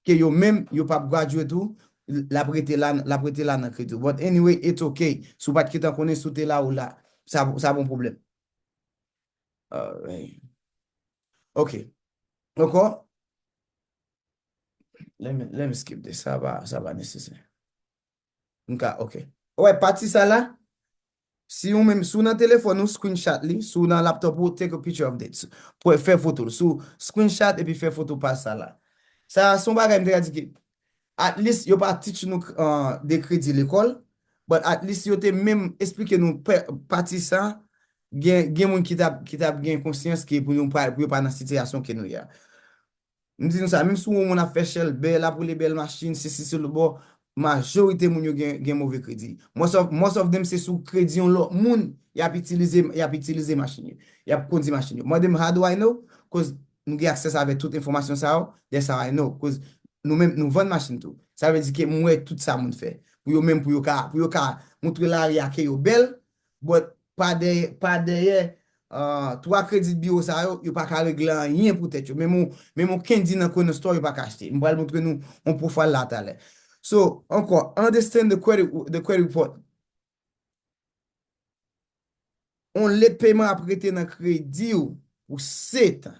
ke yo menm, yo p ap graduate ou, l ap rete la, l ap rete la nan kredi w. But anyway, it's okay. Si w pa t gentan konnen, si w te la, ou la. Sa, sa pa yon pwoblèm. Alright. Ok. Ankò? Let me, let me skip this. Sa pa, sa pa nesesè. M ka, ok. Ou wè, pati sa la, si ou menm, si w nan telefòn ou, screenshot li, si w nan laptop ou, take a picture of this. Pou fè foto l. Si w screenshot epi fè foto paj sa la. Sa, se yon bagay m te ka di ke, at least, yo pa teach nou, uh, de kredi lekòl, but at least yo te menm esplike nou pè- pati sa, gen, gen moun ki t ap, ki t ap gen konsyans ke pou nou pa, pou yo pa nan sitiyasyon ke nou ye a. M di nou sa, menm si w wè yon moun ap fè chèlbè, l ap woule bèl machin, sesi sou lòt bò, majorite moun yo gen, gen move kredi. Most of, most of them se sou kredi yon lòt moun y ap itilize, y ap itilize machin yo. Y ap kondi machin yo. Mande m, how do I know? Cause nou gen aksès avèk tout enfòmasyon sa yo, that's how I know. Cause nou menm, nou vann machin tou. Sa vle di ke m wè tout sa moun fè. Pou yo menm, pou yo ka, pou yo ka montre lari a ke yo bèl, but pa dèyè, pa dèyè, ah, twa credit bureau sa yo, yo pa ka regle anyen pou tèt yo. Menm yon, menm yon candy nan corner store, yo pa ka achte. M pral montre nou yon profile la talè. So, ankò, understand the credit, the credit report. On late payment ap rete nan kredi w pou sèt an.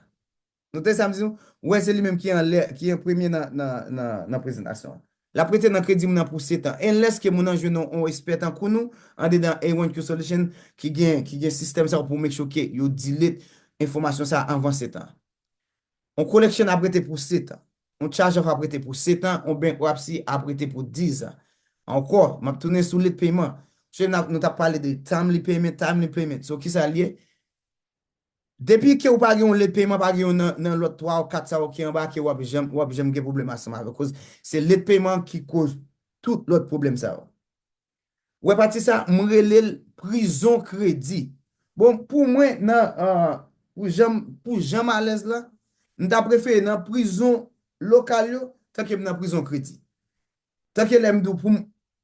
Note sa m di nou, ou wè se li menm ki anlè, ki an premye nan, nan, nan, nan prezantasyon an. L ap rete nan kredi moun nan pou sèt an. Unless ke moun nan jwenn yon, yon espè tankou nou, andedan A one Q Solution, ki gen, ki gen sistèm sa pou make sure ke yo delete enfòmasyon sa anvan sèt an. On collection ap rete pou sèt an. On charge off ap rete pou sèt an. On bankruptcy ap rete pou diz an. Ankò, m ap tounen sou late payment. Se n ap, nou t ap pale de timely payment, timely payment. So, kisa l ye? Depi ke ou pa gen yon late payment, pa gen yon nan, nan lòt twa ou kat sa yo ki anba ke w ap janm, w ap janm gen pwoblèm ansanm avè l. Koz se late payment ki koz tout lòt pwoblèm sa yo. Ou wè pati sa, m rele l prizon kredi. Bon, pou mwen, nan, ah, pou jan m, pou jan m alèz la, m ta prefere nan prizon lokal yo, tanke m nan prizon kredi. Tanke lè m di w pou m,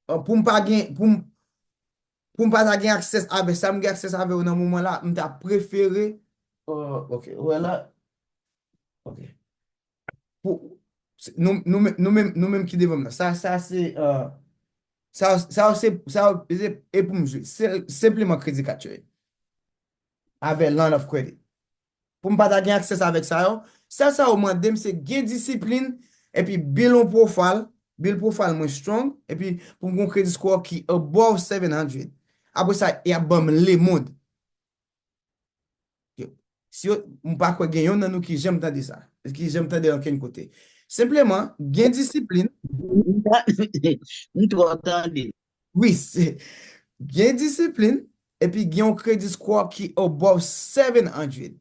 ah, pou m pa gen, pou m, pou m pa ta gen aksès avè sa m gen aksès avè yo nan moman la, m ta prefere, ah, ok, ou wè la, ok. Pou, se, nou, nou, menm- nou menm, nou menm ki devan m nan. Sa, sa se, ah, sa, sa se, sa se, e pou m jwe. Se, senpleman kredi kat yo ye. Avè line of credit. Pou m pa ta gen aksès avèk sa yo, sèl sa yo mande m se gen disiplin, epi build on profile, build profile mwen strong, epi pou m gen yon credit score ki above seven hundred. Apre sa, y ap ban m lemonn. Yo, si yo, m pa kwè gen yonn nan nou ki janm tande sa, ki janm tande ankenn kote. Senpleman, gen disiplin. M twò tande. Wi, se, gen disiplin, epi gen yon credit score ki above seven hundred.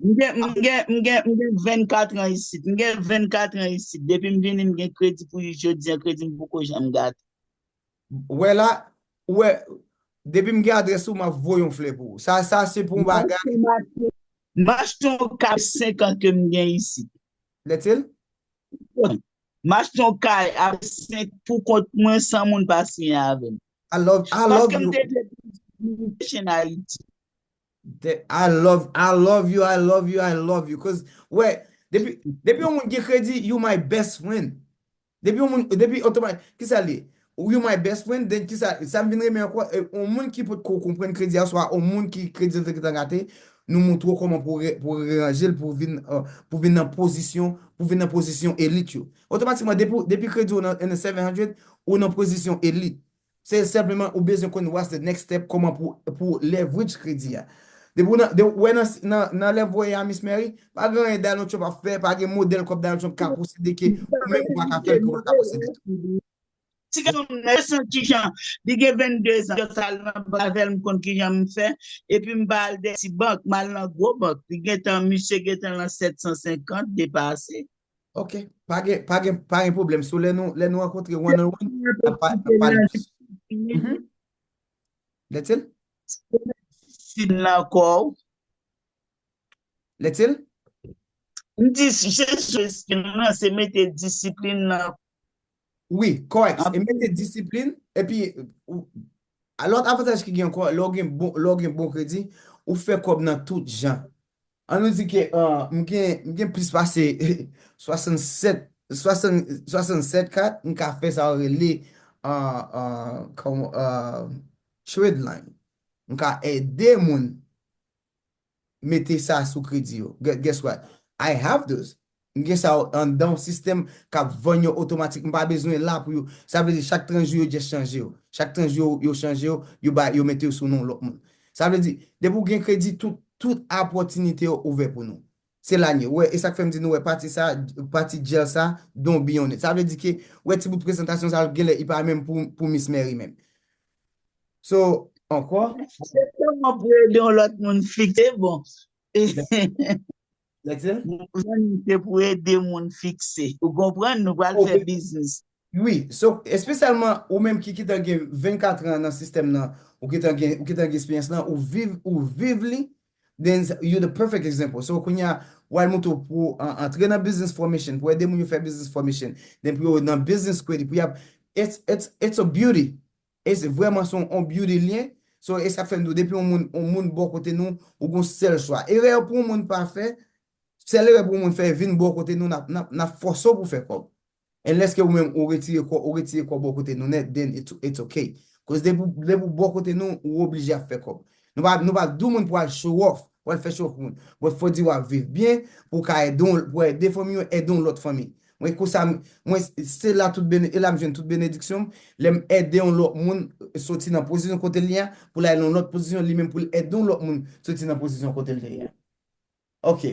M gen, m gen, m gen, m gen vennkat an isit. M gen vennkat an isit. Depi m vini, m gen kredi pou jodi an, kredi m poko janm gate. Wè la, wè, depi m gen adrès ou, m ap voye yon flè pou ou. Sa, sa se pou yon bagay. M achte yon kay senk an ke m gen isit. Lètil? M achte yon kay a senk pou kont mwen san moun pa siyen avè m. I love, I love you. Paske m te vle chen Ayiti. The- I love, I love you, I love you, I love you. Cause, wè, depi, depi yon moun gen kredi, you my best friend. Depi yon moun, depi otomatik, kisa li ye? Ou you my best friend, then kisa, sa m vin renmen ankò, e, yon moun ki potko konprann kredi a, swa yon moun ki kredi l te gentan gate, nou montre w kòman pou re- pou reyanje l, pou vin, euh, pou vin nan pozisyon, pou vin nan pozisyon elit yo. Otomatikman, depi, depi kredi w nan, nan seven hundred, ou nan pozisyon elit. Se senpleman ou bezwen konn what's the next step, kòman pou, pou leverage kredi a. Depi w nan, de, wè nan, nan, nan level a Miss Mary, pa gen anyen Donald Trump ap fè, pa gen modèl kòb Donald Trump ka posede ke ou menm ou pa ka fè l, ke ou pa ka posede tou. Ti gason m nan, kijan, li gen vennde zan, yo t al nan bank avè l, m konn kijan m fè, epi m pa al de ti bank, m al nan gwo bank. Li gentan, misye gentan lan sèt san senkant depase. Ok, pa gen, pa gen, pa gen pwoblèm. So, lè nou, lè nou rankontre one on one, n ap pa- n ap pale plis. Mhm. Lètil? Disiplin nan kò w. Lètil? M di, se sou espri nan, se mete disiplin nan. Wi, kòrèk. E mete disiplin, epi, ou- a lòt avantaj ki gen ankò, lè w gen bon, lè w gen bon kredi, ou fè kòb nan tout jan. An nou di ke, ah, m gen, m gen plis pase swasannsèt, swasann, swasannsèt kat, m ka fè sa yo rele, ah, ah, kòman, ah, trade line. M ka ede moun mete sa sou kredi yo. Gu- Guess what? I have those. M gen sa yo anndan yon sistèm k ap vann yo otomatik. M pa bezwen la pou yo. Sa vle di chak trant jou yo just chanje yo. Chak trant jou yo, yo chanje yo, yo ba, yo mete yo sou non lòt moun. Sa vle di, depi w gen kredi, tout, tout opòtinite yo ouvè pou nou. Se la n ye. Ou wè, e sa k fè m di nou wè pati sa, pati gel sa, don't be on it. Sa vle di ke, ou wè ti bout prezantasyon sa, genlè, li pa menm pou, pou Miss Mary menm. So, ankò. Se kòman pou ede yon lòt moun fikse, bon. Lètil? Mwen, se pou ede moun fikse. Ou konprann? Nou pral fè biznis. Wi, so, espesyalman ou menm ki, ki gentan gen vennkat an nan sistèm nan, ou gentan gen, ou gentan gen eksperyans lan, ou viv, ou viv li, then you the perfect example. So, kounye a, w al montre w pou an-, antre nan business formation, pou ede moun yo fè business formation, then pou yo nan business credit, pou y ap, it's, it's, it's a beauty. E se vrèman se yon, yon beauty li ye. So, e sa k fè m di w, depi yon moun, yon moun bò kote nou, ou gon sèl chwa. Erè pou yon moun pa fè, sèl erè pou yon moun fè, vin bò kote nou, n ap, n ap, n ap fòse w pou fè kòb. Unless ke ou menm ou retire kò, ou retire kò bò kote nou nèt, then it's, it's okay. Koz depi, depi w bò kote nou, ou oblije ap fè kòb. Nou pa, nou pa di moun pou al show off, pou al fè show off pou moun. But fò di w ap viv byen, pou w ka ede, pou ede fanmi w, ede yon lòt fanmi. Mwen konsa, mwen se la tout bene, e la m jwenn tout benediksyon m, lè m ede yon lòt moun soti nan pozisyon kote l ye a, pou l al nan yon lòt pozisyon, li menm pou l ede yon lòt moun soti nan pozisyon kote l te ye a. Ok.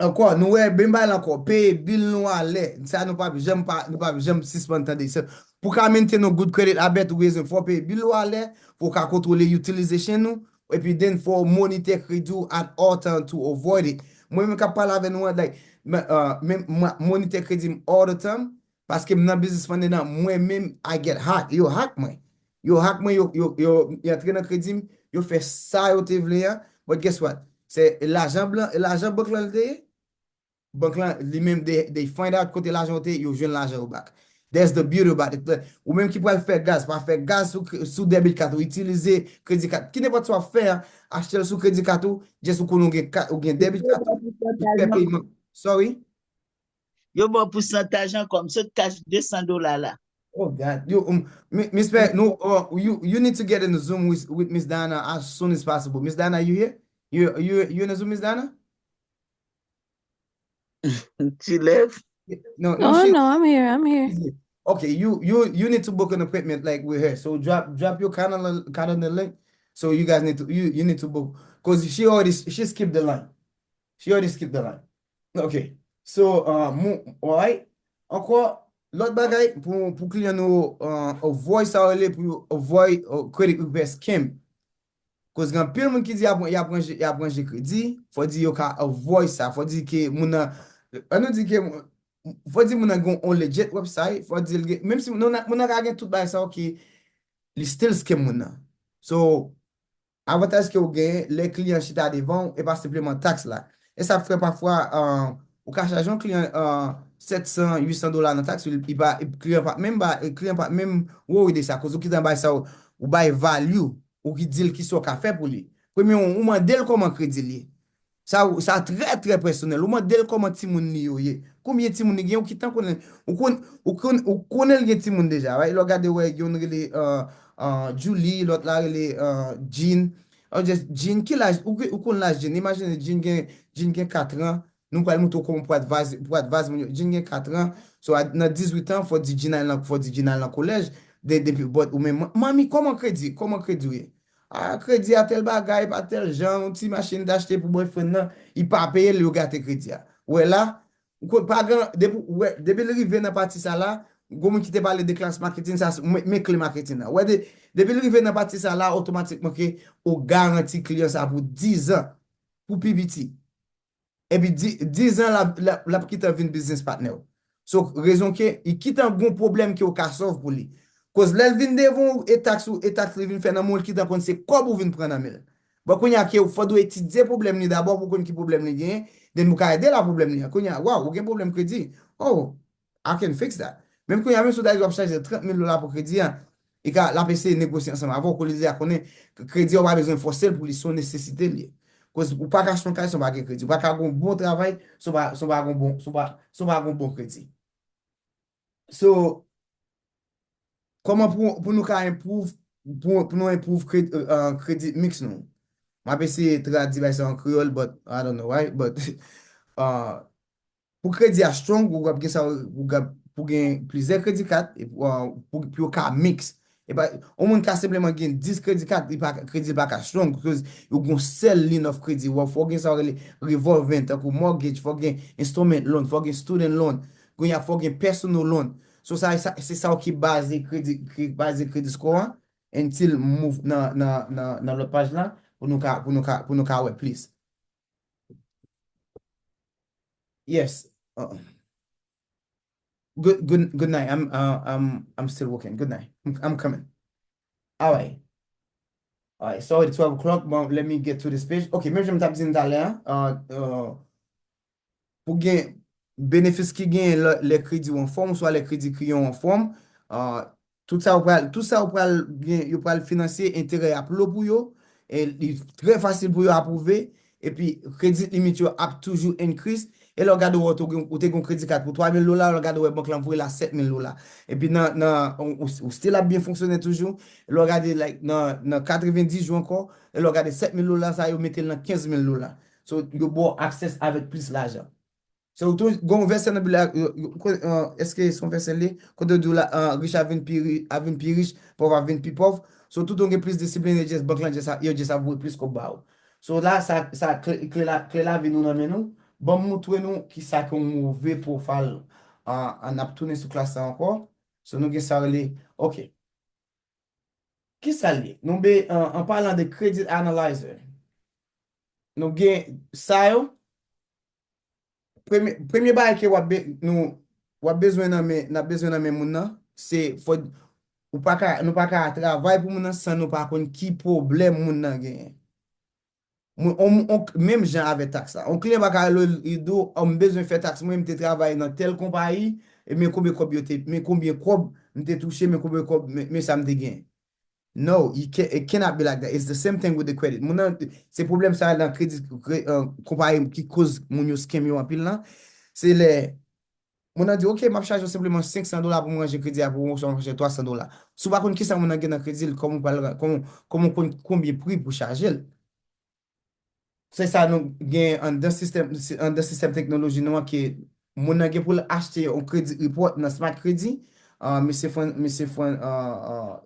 Ankò, nou wè, menm bagay la ankò, peye bil nou alè. Sa nou p ap janm pa, nou p ap janm sispann tande sa. Pou ka maintain yon good credit habit, ou bezwen fò w peye bil ou alè, pou w ka kontwole utilization ou, epi then fò w monitè kredi w at all time to avoid it. Mwen menm k ap pale avè nou an, like, men, uh, men, mwen monitè kredi m all the time, paske m nan business fund nan, mwen menm, I get hack. Yo hack mwen. Yo hack mwen, yo, yo, yo, yo antre nan kredi m, yo fè sa yo te vle a. But guess what? Se lajan blan, lajan bank lan li te ye. Bank lan, li menm, they, they find out kote lajan yo te ye, yo jwenn lajan yo back. That's the beauty about it. Ou menm ki pral fè gaz, pa fè gaz sou, sou debit card ou, itilize kredi card. Ki nenpòt sa w ap fè a, achte l sou kredi card ou, just ou konnen ou gen ka-, ou gen debit card ou, ou fè peyman. Sorry? Yo ba w pousantaj ankò. M sot kache de san dola la. Oh God. You, um, mi-, Miss Pe-, no, uh, you, you need to get in the Zoom with, with Miss Diana as soon as possible. Miss Diana, you here? You, you, you in the Zoom, Miss Diana? She left? No, no, Oh she, no, I'm here. I'm here. okay, you, you, you need to book an appointment, like, with her. So drop, drop your calendar, calendar link. So you guys need to, you, you need to book, cause she already, she skipped the line. She already skipped the line. Ok. So, uh, mo-, alright. Ankò, lòt bagay pou, pou kliyan nou, uh, avoid sa yo rele pou yo avoid, uh, credit repair scam. Koz gen anpil moun ki di y ap, y ap ranje, y ap ranje kredi, fò di yo ka avoid sa, fò di ke moun nan, an nou di ke, fò di moun nan gen yon legit website, fò di l gen, menm si moun nan, moun nan ka gen tout bagay sa yo ki li still scam moun nan. So, avantaj ke w genyen lè kliyan chita devan w, e pa senpleman taks la. E sa fè pafwa, uh, ou ka chaje yon kliyan, uh, sèt san, uit san dola nan taks, li pa, kliyan pa menm ba, kliyan pa menm worry de sa, koz ou gentan bay sa, ou, ou bay value, ou ki di l kisa w ka fè pou li. Premye, ou, ou mande l kòman kredi l ye. Sa, sa trè, trè pèsonèl. Ou mande l kòman timoun li yo ye. Konbyen timoun li gen, ou gentan konnen. Ou konn, ou konn, ou konnen l gen timoun deja, right? Lè w gade, wè, youn rele, uh, uh, Julie, lòt la rele, uh, Jean. Ou just, Jean, ki laj, ou, ou konn laj Jean. Imajine Jean gen, Jean gen kat an. Nou pral montre w kòman pou advise, pou advise moun yo. Jean gen kat an. So, a, nan dizuit an, fò di Jean al nan, fò di Jean al nan kolèj. De, depi, but, ou menm, manmi, kòman kredi, kòman kredi w ye? Ah, kredi a tèl bagay, pa tèl jan, yon ti machin t achte pou boyfriend nan, li pa peye l, yo gate kredi a. Ou wè la, ou konn pa gen, depi, ou wè, depi l rive nan pati sa la, gon moun ki te pale de class marketing, sa, men, men kle marketing nan. Ou wè, de, depi l rive nan pati sa la, otomatikman ke ou garanti kliyan sa pou diz an, pou pi piti. Epi di, diz an, l ap, l ap, l ap gentan vin business partner w. So, rezon ke, li gentan gon pwoblèm ke w ka solve pou li. Koz lè l vin devan w, e taks ou, e taks li vin fè nan men w, li gentan konn se kòb ou vin pran nan men l. Bon, kounye a ke w fò dwe etidye pwoblèm li dabò pou konn ki pwoblèm li genyen, then pou ka ede l a pwoblèm li an. Kounye a, wow, ou gen pwoblèm kredi. Oh, I can fix that. Menm kounye a, menm si w ta di w ap chaje trant mil dola pou kredi an, li ka, l ap eseye negosye ansanm avè w, kou li deja konnen kredi a, ou pa bezwen fòse l pou li, se yon nesesite l ye. Koz ou pa ka achte yon kay san w pa gen kredi. Ou pa ka gen yon bon travay san w pa, san w pa gen yon bon, san w pa, san w pa gen yon bon kredi. So, kòman pou, pou nou ka improve, pou, pou nou improve kredi, uh, credit mix nou? M ap eseye tradui bagay sa an kreyòl, but I don't know, right? But, uh, pou kredi a strong, ou ap gen sa, ou ap, pou gen plizyè kredi kat, e pou, uh, pou, pou yo ka mix. E pa, yon moun ka senpleman gen dis kredi kat, li pa, kredi pa ka strong, because yo gen yon sèl line of credit. Ou fò gen sa yo rele revolving, tankou mortgage, fò gen installment loan, fò gen student loan, kounye a fò gen personal loan. So, sa, sa, se sa ki baze kredi, ki baze credit score an, until move nan, nan, nan, nan lòt paj la, pou nou ka, pou nou ka, pou nou ka wè plis. Yes. Uh, Good, good, good night. I'm, uh, I'm, I'm still working. Good night. I'm, I'm coming. All right. All right. It's already twelve o'clock. Bon, let me get to this page. Ok, menm jan m t ap di n talè a, uh, uh, pou gen benefis ki gen lè, lè kredi w an fòm, oswa lè kredi kliyan w an fòm, uh, tout sa ou pral, tout sa ou pral gen, yo pral finanse, enterè ap lo pou yo, e li trè fasil pou yo apwouve, epi kredi limit yo ap toujou increase, e lè w gade w wè ou te gen, ou te gen yon kredi kat pou twa mil dola, lè w gade w wè bank lan voye la sèt mil dola. Epi nan, nan, ou, ou, ou still ap byen fonksyone toujou, lè w gade like, nan, nan katrevenndis jou ankò, e lè w gade sèt mil dola sa yo mete l nan kenz mil dola. So, yo ba w access avèk plis lajan. So, tou, gen yon vèsè nan Bib la, yo, yo, ko- euh, èske se yon vèsè li? Kote yo di w la, euh, rich a vin pi ri- a vin pi rich, pòv a vin pi pòv. So, tout yon gen plis disiplin, yo just, bank lan just, ap- yo just ap voye plis kòb ba ou. So, la, sa, sa kle, kle la, kle la vin nou nan men nou. Ban m montre nou ki sa ki yon move profile, euh, an ap tounen sou klas la ankò. So, nou gen sa rele, ok. Ki sa l ye? Nou be, an, an palan de credit analyzer, nou gen sa yo. Premye, premye bagay ke w ap be, nou, w ap bezwen nan men, n ap bezwen nan men moun nan, se fò ou pa ka, nou pa ka travay pou moun nan san nou pa konn ki pwoblèm moun nan genyen. Moun, on, on, menm jan avèk taks la. On kliyan pa ka rele w, li di w, "Oh, m bezwen fè taks mwen, m te travay nan tèl konpayi, e men konbyen kòb yo te, men konbyen kòb m te touche, men konbyen kòb, men, men sa m te genyen." No, you can, it cannot be like that. It's the same thing with the credit. Moun nan, se pwoblèm sa nan kredi, kre- euh, konpayi ki koz moun yo scam yo anpil lan. Se lè moun nan di, "Ok, m ap chaje w senpleman senk san dola pou m ranje kredi a pou ou, oswa m chaje twa san dola." Si w pa konn kisa moun nan gen nan kredi l, kòman w pral, kòman, kòman w konn konbyen pri pou chaje l? Se sa nou gen anndan sistèm, anndan sistèm teknoloji nou an ke moun nan gen pou l achte yon credit report nan Smart Credit. Ah, mesye Fran, mesye Fran, ah, ah,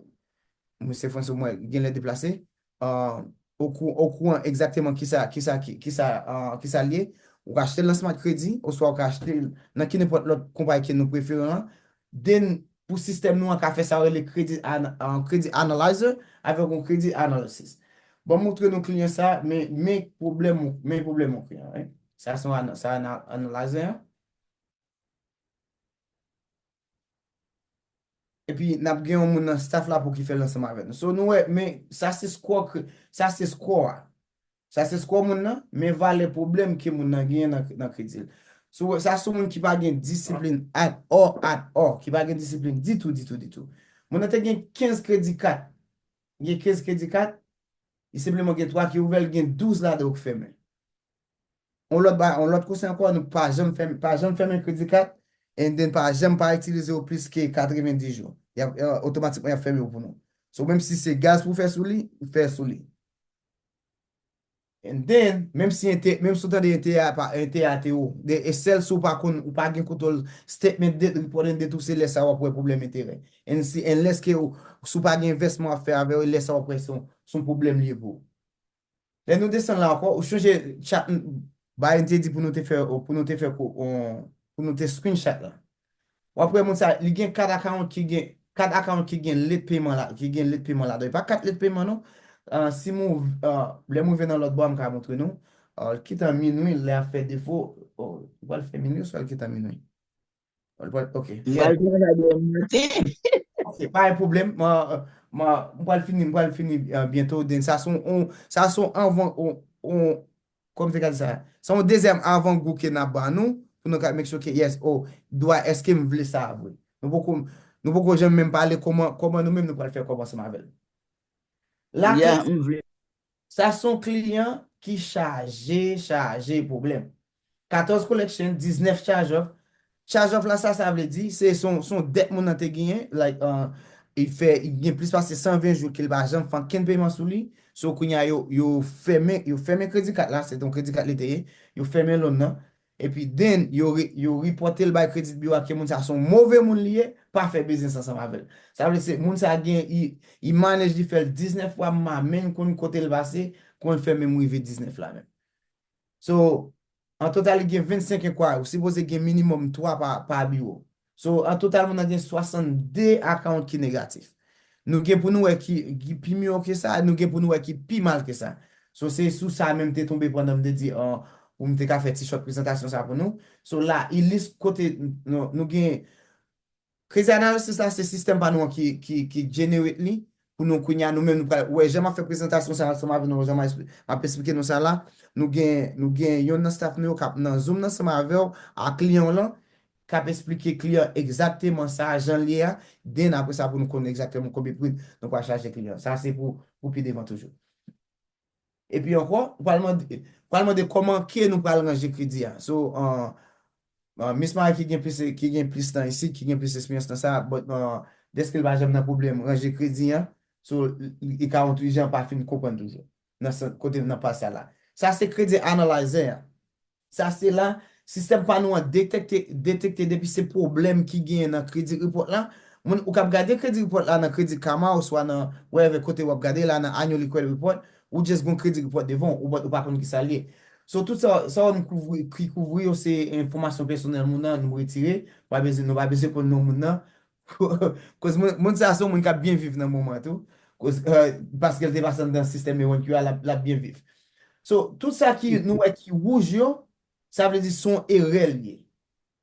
mesye Franso mwen gen lè deplase. Ah, okou, okouran egzakteman kisa, kisa, ki- kisa, ah, kisa l ye. Ou ka achte l nan Smart Credit, oswa ou ka achte l nan ki nenpòt lòt konpayi ke nou prefere an. Then, pou sistèm nou an ka fè sa yo rele credit an- an- credit analyzer avèk yon credit analysis. Bon, montre nou kliyan sa, men, men pwoblèm ou, men pwoblèm ou kliyan, wi. Sa se yon ana- sa ana- analyzer an. Epi n ap gen yon moun nan staff la pou ki fè l ansanm avèk nou. So nou wè, men sa se score, sa se score a. Sa se score moun nan, men valè pwoblèm ke moun nan genyen nan, nan kredi l. So sa se moun ki pa gen disiplin at all, at all, ki pa gen disiplin ditou, ditou, ditou. Moun nan te gen kenz kredi kat. Gen kenz kredi kat, li senpleman gen twa ki ouvè, l gen douz ladan yo k fèmen. On lòt ba, on lòt konsèy ankò, nou pa janm fèmen, pa janm fèmen kredi kat, and then pa janm pa itilize yo plis ke katrevenndis jou. Y ap, euh, otomatikman y ap fèmen yo pou nou. So, menm si se gaz pou fè sou li, ou fè sou li. And then, menm si ente, menm si w tande enterè a pa, enterè a te wo, de, e sèl si w pa konn, ou pa gen kontwòl statement debt, report and debt ou, se lè sa w ap wè pwoblèm enterè. And si, unless ke ou, si w pa gen envèsman w ap fè avè yo, e lè sa w ap wè se yon, se yon pwoblèm li ye pou ou. Lè nou desann la ankò, ou chonje chat, bagay n te di pou nou te fè, pou nou te fè ko- on- pou nou te screenshot la. W ap wè moun sa, li gen kat account ki gen, kat account ki gen late payment la, ki gen late payment ladan. E pa kat late payment non. Ah, si m ouv- ah, lè m rive nan lòt bò a, m ka montre nou. Ah, l kite an minwi, lè ap fè defo, oh, ou pral fè minwi, oswa l kite an minwi? Ou pral, ok. M pral travay demen maten. Ok, pa gen pwoblèm. M, m, m pral fini, m pral fini, euh, byento. Then sa se yon, on- sa se yon avan, on, on- kòman m te ka di sa? Se yon dezyèm avangou ke n ap ba nou, pou nou ka make sure ke, yes, oh, dwa, èske m vle sa vre? Nou poko, nou poko janm menm pale kòman, kòman nou menm nou pral fè kòb ansanm avè l. La, yeah, m vle. Sa se yon kliyan ki chaje, chaje pwoblèm. Katòz collection, diznèf charge off. Charge off la, sa sa vle di, se se yon, se yon dèt moun nan te genyen, like, uh, li fè, li gen plis pase san ven jou ke l pa janm fè ankenn peman sou li. So, kounye a, yo, yo fèmen, yo fèmen kredi kat la, se te yon kredi kat li te ye, yo fèmen loan nan. Epi, then, yo, re- yo repòte l bay credit bureau a ke moun sa se yon move moun li ye, pa fè biznis ansanm avè l. Sa vle se moun sa gen, li, li manage li fè l diznèf fwa, m pa menm konn kote l pase, konn fè menm rive diznèf la menm. So, an total, li gen vennsenk enkwayri. Ou sipoze gen minimòm twa pa, pa biwo. So, an total, moun nan gen swasannde account ki negatif. Nou gen pou nou wè ki, ki pi mye ke sa, nou gen pou nou wè ki pi mal ke sa. So, se sou sa menm te tonbe pandan m te di, ah, pou m te ka fè ti short prezantasyon sa pou nou. So, la, li lis kote nou, nou gen Credit analysis la, se sistèm pa nou an ki, ki, ki generate li pou nou kounye a, nou menm nou pral, ou wè, jan m ap fè prezantasyon sa ansanm avè nou, jan m ap espli- m ap esplike nou sa la, nou gen, nou gen yon nan staff nou yo k ap nan Zoom nan ansanm avè w, a kliyan w lan, k ap esplike kliyan egzakteman sa, jan l ye a, then apre sa pou nou konn egzakteman konbyen pri nou pral chaje kliyan. Sa se pou, pou pi devan toujou. Epi ankò, ou pral mande, pral mande kòman ke nou pral ranje kredi a. So, uh, uh, Miss Marie ki gen plis, ki gen plis tan isit, ki gen plis eksperyans nan sa, but uh, dèske l pa janm nan pwoblèm ranje kredi an, so, li li ka yon ti jan pa fin konprann toujou. Nan sans, kote nan pa sa la. Sa se kredi analyzer an. Sa se la, sistèm pa nou an detekte, detekte depi se pwoblèm ki genyen nan kredi report la. Moun, ou k ap gade kredi report la nan Credit Karma oswa nan wherever kote w ap gade la nan annually credit report, ou just gon kredi report devan w, ou, ou pa konn ki sa l ye. So, tout sa, sa w nou kouvri, ki kouvri yo, se enfòmasyon pèsonèl moun nan, nou retire, pa bezwen, nou pa bezwen konn non moun nan. Koz moun, moun sa se yon moun k ap byen viv nan moman tou. Koz, euh, paske l te pase anndan sistèm A one Q a, l ap, l ap byen viv. So, tout sa ki nou wè ki wouj yo, sa vle di se yon erè l ye.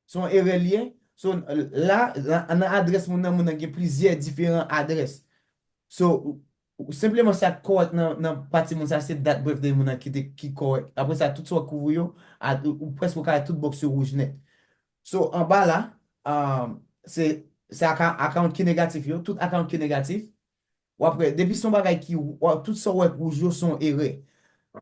Se yon erè l ye. So, la, la, nan adrès moun nan, moun nan gen plizyè diferan adrès. So, ou- ou- senpleman sa k kòrèk nan, nan pati moun sa, se dat birthday moun nan ki te, ki kòrèk. Apre sa, tout sa w kouvri yo, a, ou, ou prèske ou ka wè tout bòks yo wouj nèt. So, anba la, um, se, se aka- account ki negatif yo, tout account ki negatif. W ap wè, depi se yon bagay ki, w- tout sa w wè k wouj yo se yon erè.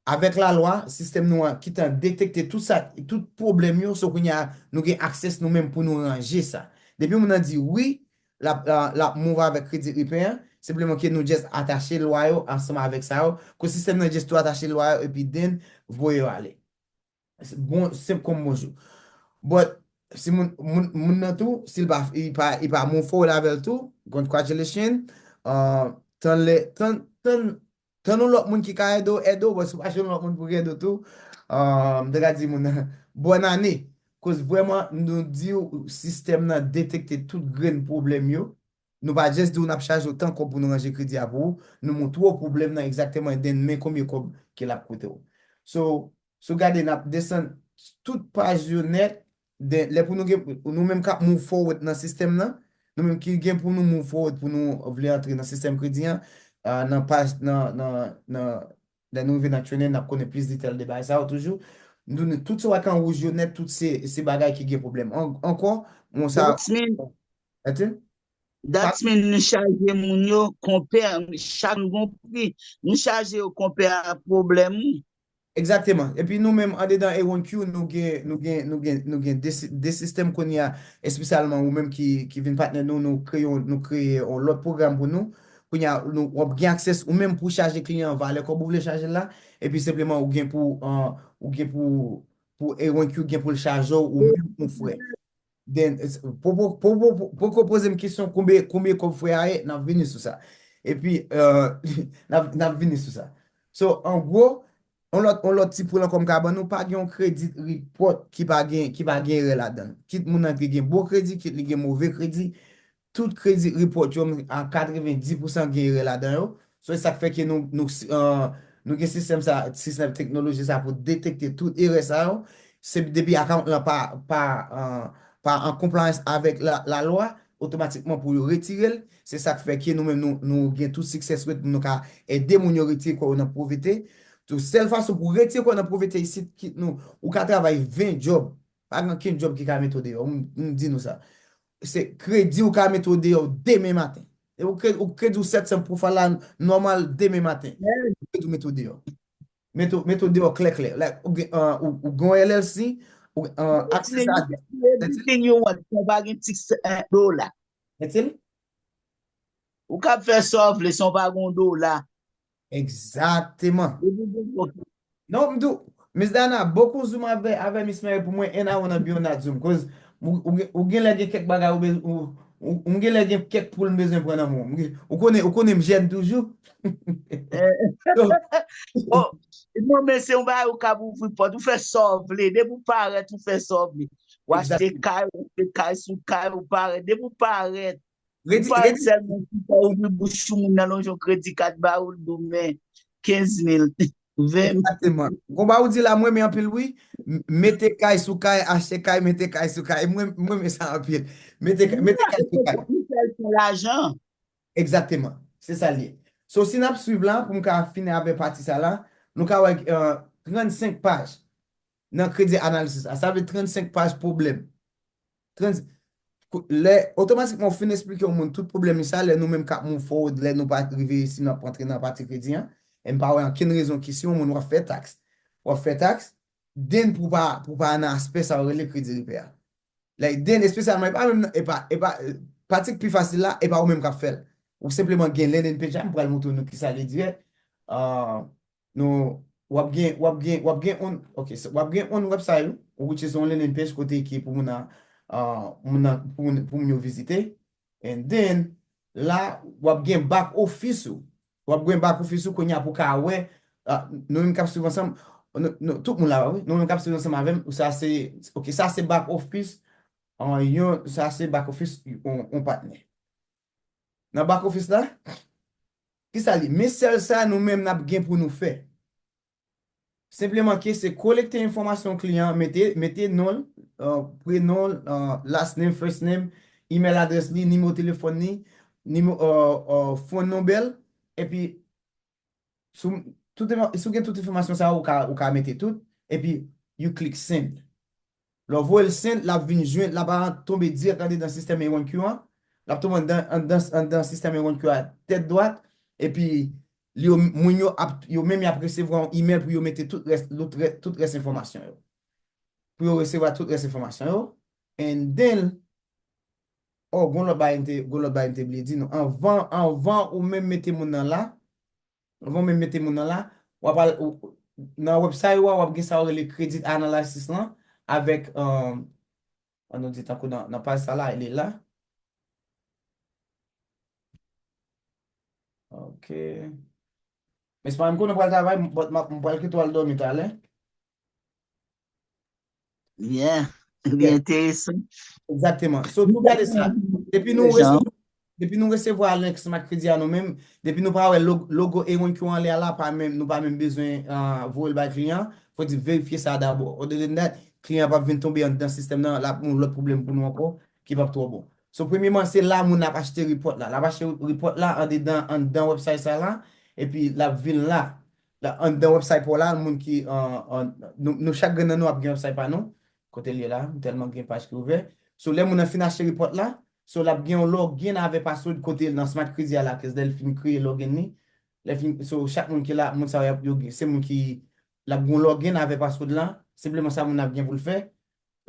Avèk lalwa, sistèm nou an, ki t an detekte tout sa, tout pwoblèm yo, so kounye a, nou gen access nou menm pou nou ranje sa. Depi moun nan di wi, l ap, l ap, l ap move avèk kredi repair an, senpleman ke nou just atache lwa yo ansanm avèk sa yo, ke sistèm nan just tou atache lwa yo, epi then, voye yo ale. Bon, senp kòm bonjou. But, si moun, moun, moun nan tou, si l pa, li pa, li pa move forward avè l tou, congratulations. Uh, tann lè, tann, tann, tann yon lòt moun ki ka ede w, ede w, but si w pa jwenn yon lòt moun pou ede w tou, uh, m te ka di moun nan, bòn ane. Koz vrèman, nou di w, sistèm nan detekte tout grenn pwoblèm yo. Nou pa just di w n ap chaje w tan kòb pou nou ranje kredi a pou ou, nou montre w pwoblèm nan egzakteman, then men konbyen kòb ke l ap koute w. So, si w gade, n ap desann tout paj yo nèt, then, lè pou nou gen, nou menm k ap move forward nan sistèm nan, nou menm ki gen pou nou move forward pou nou vle antre nan sistèm kredi an, ah, nan paj, nan, nan, nan, lè nou rive nan training, n ap konnen plis detay de bagay sa yo toujou. Nou, nou, tout sa w wè k an wouj yo nèt, tout se, se bagay ki gen pwoblèm. An- ankò, bon, sa, That's mean, Ete? That's mean nou chaje moun yo, konpè, chak moun gon pri. Nou chaje yo konpè a pwoblèm ou. Egzakteman. Epi nou menm, andedan A one Q, nou gen, nou gen, nou gen, nou gen de, si- de sistèm kounye a, espesyalman ou menm ki, ki vin patnè nou, nou kreye, yon- nou kreye yon lòt pwogram pou nou. Kounye a, nou, w ap gen access ou menm pou chaje kliyan an valè kòb ou vle chaje l la. Epi senpleman, ou gen pou, uh, ou gen pou, pou A one Q gen pou l chaje w ou menm, mon frè. Then, it's- po- po- po- po- po- poko poze m kesyon konbyen, konbyen kòb frè a ye, n ap vini sou sa. Epi, euh, n ap, n ap vini sou sa. So, an gwo, yon lòt, yon lòt ti pwen ankò m ka ban nou, pa gen yon credit report ki pa gen, ki pa gen erè ladan l. Kit moun nan te gen bon kredi, kit li gen move kredi, tout credit report yo, a katrevenndis pousan gen erè ladan yo. So, e sa k fè ke nou, nou, euh, nou gen sistèm sa, sistèm teknoloji sa pou detekte tout erè sa yo. Se depi account lan pa, pa, euh, pa an compliance avèk la, lalwa, otomatikman pou yo retire l. Se sa k fè ke nou menm nou, nou gen tout success rate pou nou ka ede moun yo retire kò yo nan povrete. Tou sèl fason pou retire kò nan povrete isit, kit nou, ou ka travay ven job. Pa gen okenn job ki ka mete w deyò. M, m di nou sa. Se kredi ou ka mete w deyò demen maten. E ou kredi, ou kredi w sèt san pou fè la nòmal demen maten. Kredi ou mete w deyò. Mete w, mete w deyò klè klè. Like, ou gen, uh, ou, ou gen yon L L C, ou, uh, access a. Everything you want, san pa gen ti sen dola. Etil? Ou kab fè sa w vle, san pa gen yon dola. Egzakteman. Epi bon, bon. Non, m di w, Miss Diana, bokou Zoom avè, avè Miss Mary pou mwen, and I wanna be on that Zoom, cause ou, ou, gen- ou gen lè gen kèk bagay ou, bez- ou, ou, ou gen lè gen kèk poul m bezwen pran nan men w. M gen- Ou konnen, ou konnen m jèn toujou. So, Oh, non, men se yon bagay ou kab ouvri pòt, ou fè sa w vle, depi w parèt, ou fè sa w vle. Ou achte Egzakteman. Kay, ou achte kay sou kay, ou parèt, depi w parèt, Redi, ou pa redi. Sèlman ki fè ouvri bouch sou moun nan, lonje yon kredi kat ba ou, l di w men kenz mil. Egzakteman. Konba ou di la, mwen renmen anpil wi. M- Mete kay sou kay, achte kay, mete kay sou kay. Mwen mwen renmen sa anpil. Mete mete kay sou kay. Egzakteman. Se sa l ye. So si n ap swiv la, pou m ka fini avè pati sa la, nou ka wè uh, trannsenk paj nan kredi analisis la. Sa vle trannsenk paj pwoblèm. Trans, lè otomatikman ou fin eksplike yon moun tout pwoblèm li sa, lè nou menm k ap move forward, lè nou pa rive isi, n ap rantre nan pati kredi an, e m pa wè ankenn rezon ki si yon moun w ap fè taks, w ap fè taks, then pou pa pou pa nan aspè sa yo rele kredi repè a. Like then espesyalman e pa menm e pa e pa pati k pi fasil la, e pa ou menm k ap fè l. Ou senpleman gen landing page la, m pral montre nou kisa li dirèk. Uh, nou w ap gen w ap gen w ap gen on okay, so, w ap gen on website ou which is on landing page kote ki pou moun nan uh, moun nan pou moun, pou moun yo vizite. And then la w ap gen back office ou w ap gen back office ou konya pou ka wè uh, nou menm k ap swiv ansanm nou, nou, tout moun la wi nou menm k ap swiv ansanm avè m sa se okay, sa se back office an yon sa se back office on, on patnè nan back office la. Kisa li men sèl sa nou menm n ap gen pou nou fè. Senpleman ke se kolekte enfòmasyon kliyan, mete mete non l, uh, prenon l, uh, last name, first name, email adrès li, nimewo telefòn li, nimewo uh, uh, phone number l, epi sou tout si w gen tout enfòmasyon sa yo ou ka ou ka mete tout, epi you click send. Lè w voye l send, l ap vin jwenn, l ap tonbe dirèk andedan sistèm A one Q an, l ap tonbe andan andan andan sistèm A one Q a tèt dwat, epi li yo moun yo ap yo menm y ap resevwa yon email pou yo mete tout rès lòt rès tout rès enfòmasyon yo. Pou yo resevwa tout rès enfòmasyon yo. And then oh gon lòt bagay m te gon lòt bagay m te bliye di nou anvan anvan ou menm mete moun nan la, anvan ou menm mete moun nan la, w ap al nan website ou a w ap gen sa yo rele credit analysis lan avèk um, an nou di tankou nan, nan paj sa la li la. Ok. Mespa m konnen pral travay, but m pral kite w al dòmi talè. Yeah, li enteresan. Egzakteman. So nou gade sa. Depi nou depi nou resevwa link Smart Credit a nou menm, depi nou pa wè logo A one Q anlè a la, pa menm nou pa menm bezwen voye l bay kliyan. Fò di verifye sa dabò. Other than that, kliyan p ap vin tonbe anndan sistèm nan, l ap yon lòt pwoblèm pou nou ankò ki p ap twò bon. So premyeman se la moun ap achte report la. L ap achte report la andedan anndan website sa la, epi l ap vin la anndan website pa w la, moun ki nou chak grenn nan nou ap gen website pa nou. Kote l ye la, m tèlman gen paj ki ouvè. So lè moun nan fin achte report la, so l ap gen yon login avè password kote nan Smart Credit a la ke lè l fin kreye login li, lè fin so chak moun ki la, moun sa yo se moun ki l ap gen yon login avè password la, senpleman sa moun nan ap gen pou l fè,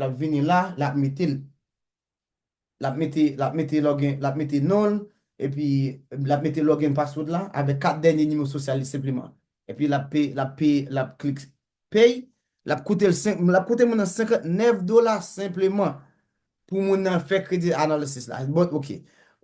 l ap vini la, l ap mete l l ap mete l ap mete login l ap mete non l, epi l ap mete login password la avèk kat dènye nimewo sosyal li senpleman. Epi l ap peye l ap peye l ap klik pay, l ap koute l senk l ap koute moun nan senkant nèf dola senpleman pou moun nan fè credit analysis la. Bon, ok.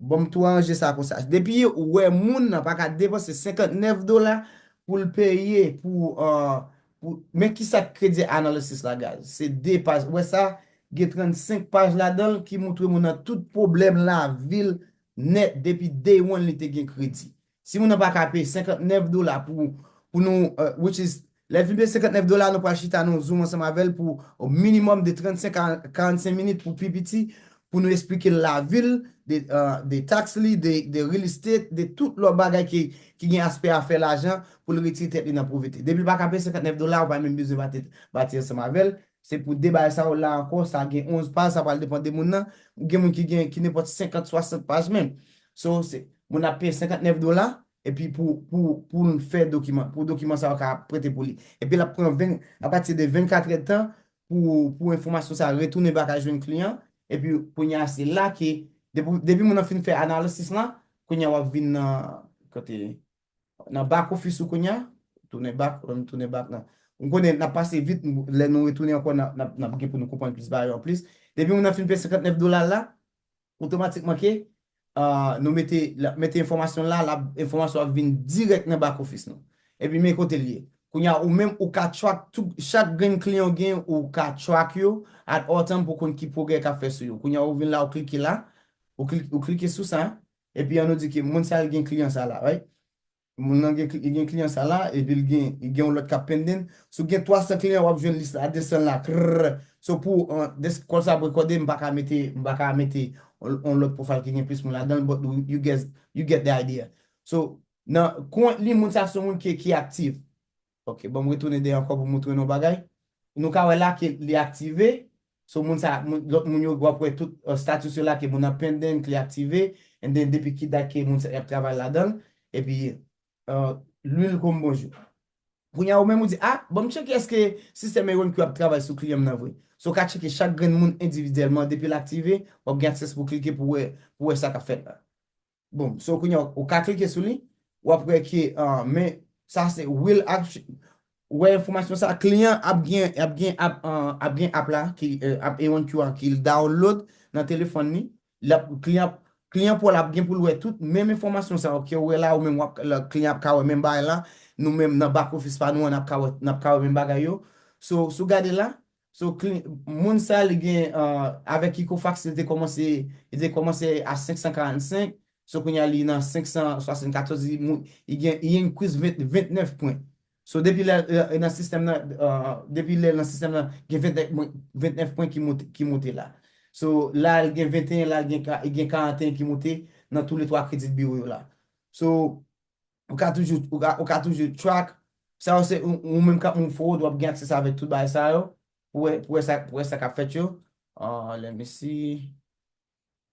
Bon, m tou aranje sa konsa. Depi ou wè moun nan pa ka depanse senkant nèf dola pou l peye pou uh, pou men kisa k credit analysis la guys. Se de paj. Wè sa, gen trannsenk paj ladan l ki moutre moun nan tout pwoblèm lavi l nèt depi day one li te gen kredi. Si moun nan pa ka peye senkant nèf dola pou pou nou uh, which is lè l fin peye senkant nèf dola nou pral chita nou zoom ansanm avè l pou minimum de trannsenk a karannsenk minit pou pi piti pou nou esplike l lavi l, de uh, de tax li, de de real estate, de tout lòt bagay ki ki gen aspè afè lajan pou l retire tèt li nan povrete. Depi l pa ka peye senkant nèf dola, ou pa menm bezwen bati bati ansanm avè l. Se pou de bagay sa yo la ankò, sa gen onz paj, sa pral depann de moun nan. Gen moun ki gen ki nenpòt senkant, swasant paj menm. So, se moun ap peye senkant nèf dola, epi pou pou pou l fè dokiman, pou dokiman sa yo ka prete pou li. Epi l ap pran ven apati de vennkat èdtan pou pou enfòmasyon sa retounen baka jwenn kliyan. Epi kounye a se la ke depi depi moun nan fin fè analysis lan, kounye a w ap vin nan kote nan back office ou kounye a, tounen back, tounen back nan. M konnen n ap pase vit, lè nou retounen ankò n ap gen pou nou konprann plis bagay yo anplis. Depi moun nan fin peye senkant nèf dola la, otomatikman ke uh, nou mete mete enfòmasyon la, la enfòmasyon ap vin dirèk nan back office nou. Epi men kote l ye. Kounye a ou menm ou ka track tout chak grenn kliyan w gen ou ka track yo at all time pou konn ki pwogrè k ap fè sou yo. Kounye a ou vin la ou klike la, ou klike, ou klike sou sa, epi an nou di ke moun sa l gen kliyan sa la, right? Moun nan gen, gen kliyan sa la, epi l gen, gen yon lòt k ap pending. Si w gen twa san kliyan, w ap jwenn lis la desann la. Krrr. So pou, uh, des, kòb sa ap rekòde, m pa ka mete, m pa ka mete yon, yon lòt profile ki gen plis moun ladan l, but you, you get, you get the idea. So, nan kont li, moun sa se yon moun ki, ki aktif. Ok, bon, m retounen dèyè ankò pou montre nou bagay. Nou ka wè la ke li aktive. So, moun sa, moun, lòt moun yo, w ap wè tout, uh, status yo la ke moun nan pending, ke li aktive. And then, depi ki dat ke moun sa ap travay ladan l. Epi, uh, lwil kon bonjou. Kounye a, ou menm ou di, ah, bon, m tcheke èske sistèm A one Q ap travay sou kliyan m nan vre. So, w ka tcheke chak grenn moun endividyèlman. Depi l aktive, w ap gen aksès pou klike pou wè, pou wè sa k ap fèt la. Bon, so kounye a, ou ka klike sou li, w ap wè ke, ah, men sa se will action, ou wè enfòmasyon sa, kliyan ap gen, ap gen, ap, ah, ap gen app la, ki, eh, app A one Q a, ki l download nan telefòn li, l ap, kliyan, kliyan pa w la ap gen pou l wè tout menm enfòmasyon sa, ok, ou wè la, ou menm w ap, la, kliyan ap ka wè menm bagay la, nou menm nan back office pa nou an, n ap ka wè, n ap ka wè menm bagay yo. So, si w gade la, So, kli-, moun sa, li gen, uh, avèk Equifax, li te kòmanse, li te kòmanse a senk san karannsenk, so kounye a li nan senk san swasannkatòz, li, mou-, li gen, li increase ven, vennèf pwen. So, depi lè, lè, nan sistèm nan, uh, depi lè nan sistèm nan, gen vennèf pwen, vennèf pwen ki moute, ki moute la. So, la, li gen venteyen, la, li gen ka-, li gen karanteyen ki moute nan tou le twa credit bureau yo la. So, ou ka toujou, ou ka, ou ka toujou track. Sa yo se, ou, ou menm k ap move forward, w ap gen aksè sa avèk tout bagay sa yo. Pou wè, pou wè sa, pou wè sa k ap fèt yo. Ah, let me see.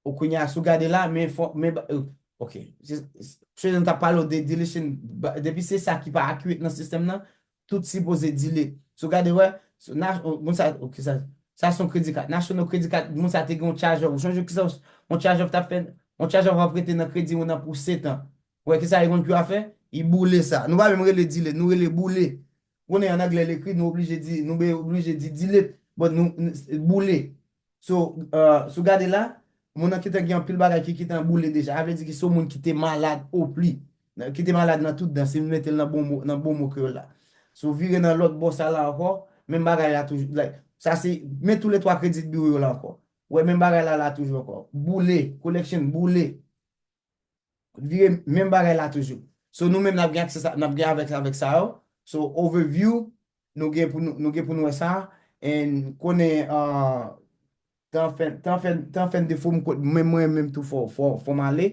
Ou kounye a, si w gade la, men fò, men ba, euh, ok. Se, se, se nou t ap pale w de deletion, ba, depi se sa ki pa accurate nan sistèm nan, tout sipoze delete. Si w gade, wè, so, na, oh, moun sa, ok, sa, sa se yon credit card. National credit card, moun sa te gen yon charge off. Ou sonje kisa yon charge off t ap fè? Yon charge off ap rete nan kredi ou nan pou sèt an. Ou wè kisa A one Q a fè? Li boule sa. Nou pa menm rele delete, nou rele boule. Konnen an anglè l ekri, nou oblije di, nou be-, oblije di delete, but nou, n-, boule. So, uh, si w gade la, moun nan gentan gen anpil bagay ki gentan boule deja. Sa vle di ki se yon moun ki te malad opli, ki te malad nan tout dan, si m mete l nan bon mo, nan bon mo kreyòl la. Si w vire nan lòt bò sa la ankò, menm bagay la toujou. Like, sa se, men tou le twa credit bureau yo la ankò. Ou wè menm bagay la la toujou ankò. Boule, collection, boule. Vire menm bagay la toujou. So, nou menm n ap gen aksè sa, n ap gen avèk, avèk sa yo. So, overview, nou gen pou nou, nou gen pou nou wè sa. And konnen, uh, tan fè, tan fè, tan fè n defo, m ko-, menm mwen menm tou fò, fò, fò m ale.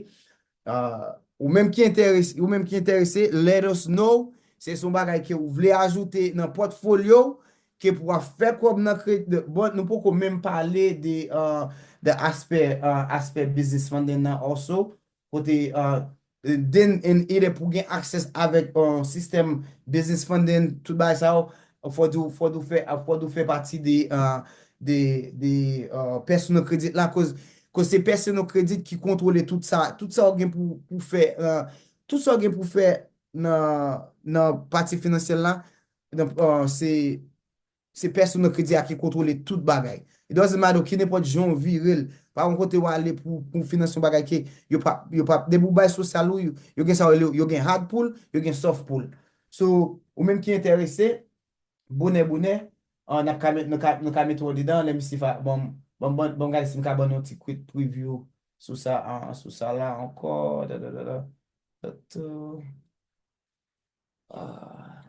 Uh, ou menm ki enterese, ou menm ki enterese, let us know. Se, se yon bagay ke ou vle ajoute nan pòtfolyo w, ke pou w ap fè kòb nan kredi. Bon, nou poko menm pale de, uh, de aspè, uh, aspè business funding nan also. Kote, uh, then and either pou gen aksès avèk, uh, sistèm business funding, tout bagay sa yo, fò di w, fò di w fè, fò di w fè pati de, uh, de, de, uh, personal credit la, koz, koz se personal credit ki kontwole tout sa, tout sa w gen pou, pou fè, uh, tout sa w gen pou fè nan, nan pati finansyèl la, nan, uh, se se pèsonèl kredi a ki kontwole tout bagay. It doesn't matter ki nenpòt jan w vire l. Pa yon kote w ale pou, pou finanse yon bagay ke yo pa, yo pa, depi w bay sosyal ou, yo, yo gen sa yo rele, yo gen hard pull, yo gen soft pull. So, ou menm ki enterese, bonè, bonè, ah, n ap ka met, nou ka, nou ka mete w andedan, let me see if I, bon, bon, bon, bon, gade si m ka ban nou yon ti quick preview sou sa, ah, sou sa la ankò, da, da, da, da. Da, da. Ah.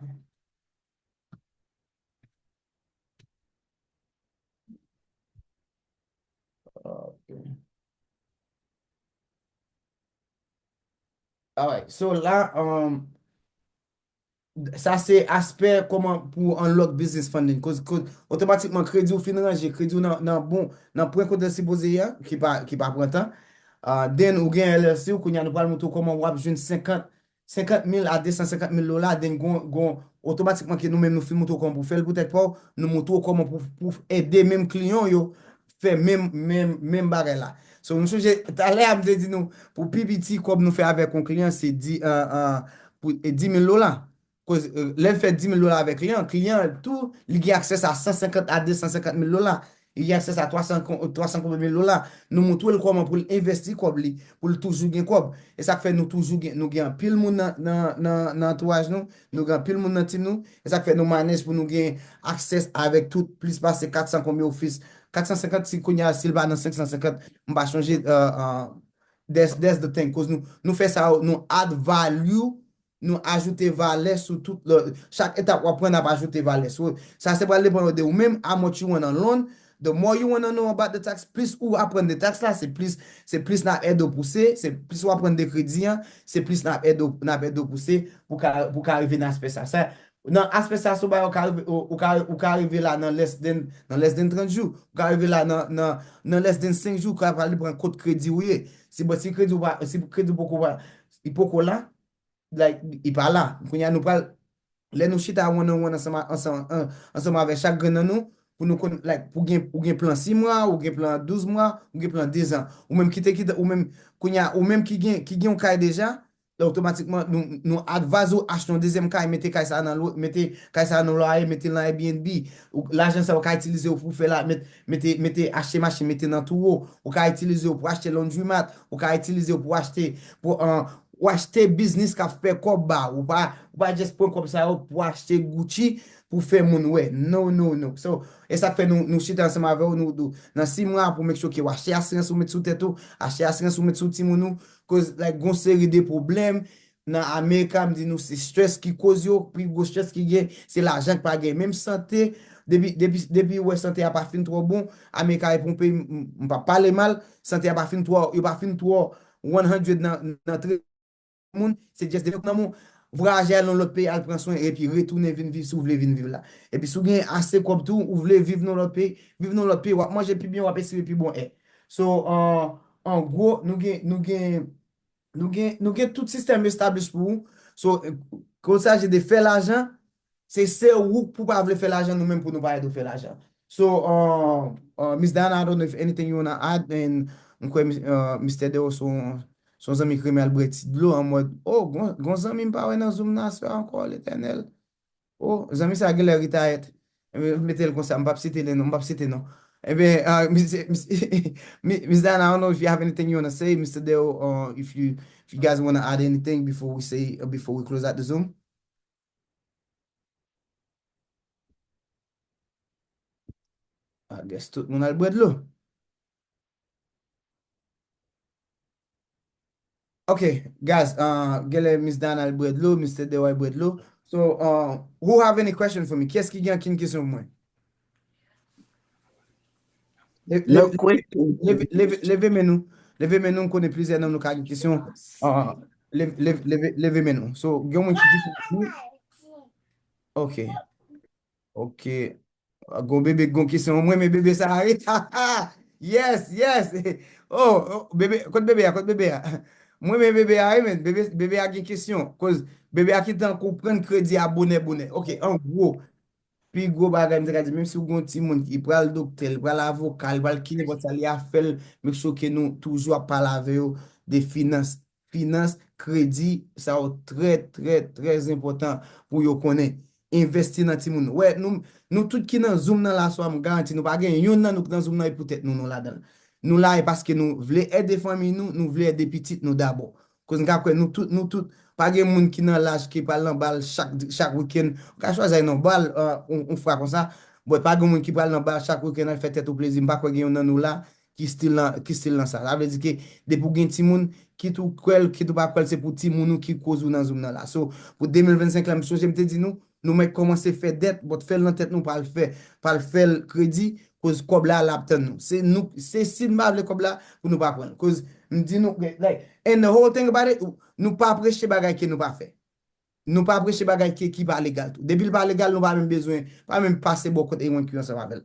Ok. Alright, so la, um, sa se aspè kòman pou unlock business funding. Koz, koz, otomatikman, kredi w fin ranje, kredi w nan, nan bon, nan pwen kote l sipoze ye a, ki pa, ki pa pran tan. Ah, then, ou gen L L C, ou kounye a nou pral montre w kòman w ap jwenn senkant senkant mil a de san senkant mil dola, then gon, gon, otomatikman ke nou menm nou fin montre w kòman pou fè l pou tèt pa w, nou montre w kòman pou, pou ede menm kliyan w yo fè menm, menm, menm bagay la. So, nou sonje, talè a m te di nou, pou pi piti kòb nou fè avèk yon kliyan, se di, ah, ah, pou, e di mil dola. Koz, eh, lè l fè di mil dola avèk kliyan, kliyan an tou, li gen aksès a san senkant a de san senkant mil dola. Li gen aksès a twa san kon-, twa san konbyen mil dola. Nou montre l kòman pou l envèsti kòb li, pou l toujou gen kòb. E sa k fè nou toujou gen, nou gen anpil moun nan, nan, nan, nan antouraj nou, nou gen anpil moun nan team nou. E sa k fè nou manage pou nou gen aksès avèk tout plis pase kat san konbyen ofis. Kat san senkant, si kounye a, si l pa nan senk san senkant, m pa sonje, eh, eh, that's, that's the thing. Koz nou, nou fè sa, nou add value nou ajoute valè sou tout lè, chak etap w ap pran, n ap ajoute valè. So, sa se pral depann de ou menm, how much you wanna learn, the more you wanna know about the tax, plis ou aprann de tax la, se plis, se plis n ap ede w pouse, se plis w aprann de kredi an, se plis n ap ede w, n ap ede w pouse pou ka, pou ka rive nan aspè sa. Sa, nan aspè sa, se yon bagay ou ka rive, ou, ou ka, ou ka rive la nan less than, nan less than trant jou, ou ka rive la nan, nan, nan less than senk jou, ou ka pral pran kot kredi ou ye. Si, bon, si kredi ou pa, si kredi ou poko pa, li poko la, like, li pa la. Kounye a nou pral, lè nou chita one on one ansanm, ansanm, an- ansanm avè chak grenn nan nou, pou nou konn, like, pou gen, ou gen plan sis mwa, ou gen plan douz mwa, ou gen plan de zan. Ou menm ki te, ki te, ou menm, kounye a, ou menm ki gen, ki gen yon kay deja, otomatikman, nou, nou advise ou achte yon dezyèm kay, mete kay sa nan lwe, mete kay sa nan lwaye, mete l nan Airbnb. Ou, lajan sa ou ka itilize yo pou fè la, met, mete, mete achte machin, mete nan tou wo. Ou ka itilize yo pou achte laundromat, ou ka itilize yo pou achte, pou, an, ou achte biznis k ap fè kòb ba ou. Ou pa, ou pa just pran kòb sa yo pou achte Gucci pou fè moun wè. No, no, no. So, e sa k fè nou, nou chita ansanm avè w, nou, nou, nan sis mwa pou make sure ke w achte asirans ou met sou tèt ou, achte asirans ou met sou timoun ou, koz, like, gon seri de pwoblèm nan Amerika, m di nou, se stress ki koz yo, pi gwo stress ki gen, se lajan k pa gen. Menm sante, depi, depi, depi ou wè sante a pa fin twò bon, Amerika e pa yon peyi, m, m, m pa pale mal, sante a pa fin twò, yo pa fin twò one hundred nan, nan trete moun, se just de nan moun. Vwayaje al nan lòt peyi, al pran swen, epi retounen vin viv si w vle vin viv la. Epi si w gen ase kòb tou, ou vle viv nan lòt peyi, viv nan lòt peyi, w ap manje pi byen, w ap respire pi bon è. So, an, an gwo, nou gen, nou gen, nou gen, nou gen tout sistèm establish pou ou. So, eh, kon sa je de fè lajan, se, se ou pou pa vle fè lajan, nou menm pou nou pa ede w fè lajan. So, uh, uh, Miss Diana, I don't know if anything you wanna add, and m kwè, uh, Mister Deo se yon, se yon zanmi ki renmen al bwè ti dlo an mòd, oh, gon, gon zanmi m pa wè nan Zoom nan aswè ankò, Letènèl. Oh, zanmi sa genlè retayèt. Ebyen, mete l konsa, m p ap site li non, m p ap site non. Ebyen, uh, Miss, Miss, Mi- Miss Diana, I don't know if you have anything you wanna say, Mister Deo, uh, if you, if you guys wanna add anything before we say, uh, before we close out the Zoom. I guess tout moun al bwè dlo. Ok, guys, uh, genlè Miss Diana al bwè dlo, Mister Deo al bwè dlo. So, uh, who have any question for me? Kiyès ki gen ankenn kesyon pou mwen? Le- le- Leve, leve, leve men nou. Leve men nou, m konnen plizyè nan nou ka gen kesyon. Uh, leve, leve, leve, leve men nou. So, gen moun ki di, ok. Ok. Gon bebe, gon kesyon. Mwen, men bebe sa a, wi. Yes, yes. Oh, oh, bebe, kot bebe a, kot bebe a? Mwen, men bebe a, wi, men bebe, bebe a gen kesyon. Koz bebe a ki tankou pran kredi a bonè, bonè. Ok, an gwo, pi gwo bagay, m te ka di, menm si w gon timoun ki pral doktè, li pral avoka, li pral ki nenpòt sa, li a fè l, make sure ke nou toujou ap pale avè yo de finans, finans, kredi, sa yo trè, trè, trè enpòtan pou yo konnen. Envesti nan timoun. Wè, nou, nou tout ki nan Zoom nan la swa, m garanti nou pa gen yonn nan nou ki nan Zoom nan e pou tèt nou nou ladan l. Nou la e paske nou vle ede fanmi nou, nou vle ede pitit nou dabò. Koz m ka kwè nou tout, nou tout, pa gen moun ki nan laj ki pral nan bal chak, chak wikenn. Ou ka chwazi al nan bal, uh, yon, yon fwa konsa, but pa gen moun ki pral nan bal chak wikenn al fè tèt ou plezi. M pa kwè gen yonn nan nou la ki still nan, ki still nan sa. Sa vle di ke depi w gen timoun, kit ou kwè l, kit ou pa kwè l, se pou timoun ou ki koz ou nan Zoom nan la. So, pou de mil vennsenk la, m sonje m te di nou, nou mèt kòmanse fè dèt, but fè l nan tèt nou pral fè, pral fè l kredi, koz kòb la, l ap tann nou. Se nou, se si n pa vle kòb la, pou nou pa pran l. Koz m di nou, like, and the whole thing about it, nou pa preche bagay ke nou pa fè. Nou pa preche bagay ke, ki pa legal tou. Depi l pa legal, nou pa menm bezwen, pa menm pase bò kote yon ki ansanm avè l.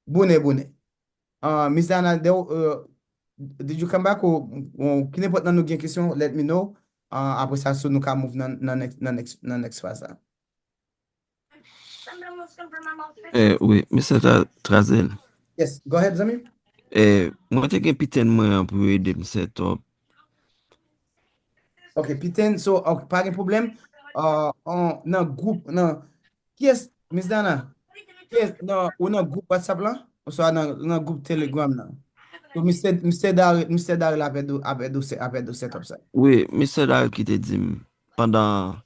Bonè, bonè. Uh, Miss Diana, de, uh, did you come back? Ou, ou, ki nenpòt nan nou gen kesyon, let me know. Uh, apre sa, so nou ka move nan, nan next, nan next, nan next faz la. Eh, wi, Mister Tra- Trazel. Yes, go ahead, zanmi. Eh, mwen te gen piten mwen an pou yo ede m set up. Ok, piten, so, ok, pa gen pwoblèm. Uh, on, nan gwoup, nan, kiyès, Miss Dana? Kiyès, nan, ou nan gwoup WhatsApp lan? Oswa nan, nan gwoup Telegram nan? So, Mister, Mister Daryl, Mister Daryl ap ede w, ap ede w se- ap ede w set up sa. Wi, Mister Daryl ki te di m pandan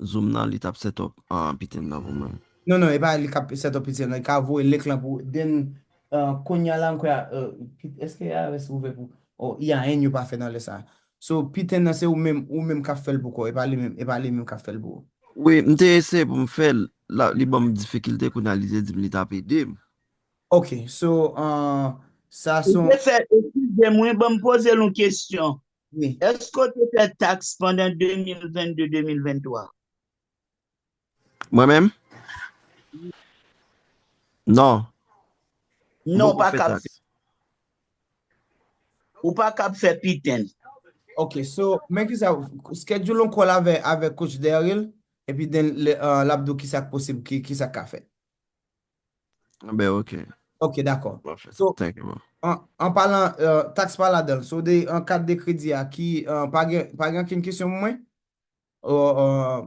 Zoom nan, li t ap set up an piten nan pou mwen. Non, non, e pa li k ap set up piten nan, li ka voye link lan pou, then, uh, kounye a la, m kwè, uh, ki- èske A R S ouvè pou, oh, I A N yo pa fè nan lè sa. So, piten nan se ou menm, ou menm k ap fè l pou kò w, e pa li menm, e pa li menm k ap fè l pou ou. Wi, m te eseye pou m fè l, la, li ban m difikilte, kounye a li te di m li t ap ede m. Ok, so, uh, sa Ou son, te fè, eskize m, wi, ban m poze l yon kesyon. wi. Èske w te fè taks pandan de mil vennde, de mil venntwa? Mwen menm? Non. Non, Mwen pa fè kab taks. Ou pa kab fè piten. Ok, so, men ki sa, schedule yon call avè, avè coach Daryl, epi then le- uh, l ap di w ki sa k posib, ki, ki sa k ka fèt. Ben, ok. Ok, dakò. Mwen fè So, thank you, bro. An, an palan, uh, taks pa ladan l. So, de, an kad de kredi a, ki, uh, pa gen, pa gen ankenn kesyon pou mwen? O, uh,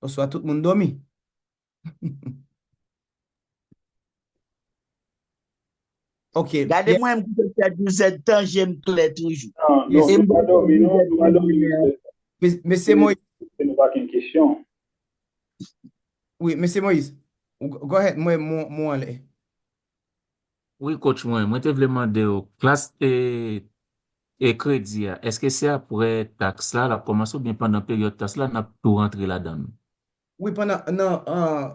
oswa tout moun dòmi? Ok, Gade byen. Mwen menm ki te fè douz èdtan, je m klè toujou. Non, non, Se nou pa dòmi, non, nou pa dòmi, mwen mesye. Mes- Mesye Moïse, Se nou pa gen kesyon. wi, mesye Moïse, go go ahead, mwen, mwen, mwen anlè. Wi, coach mwen, mwen te vle mande w, klas e, e kredi a, èske se apre taks la, l ap kòmanse oubyen pandan peryòd taks la, n ap tou rantre ladan l? Wi, pandan, nan, uh,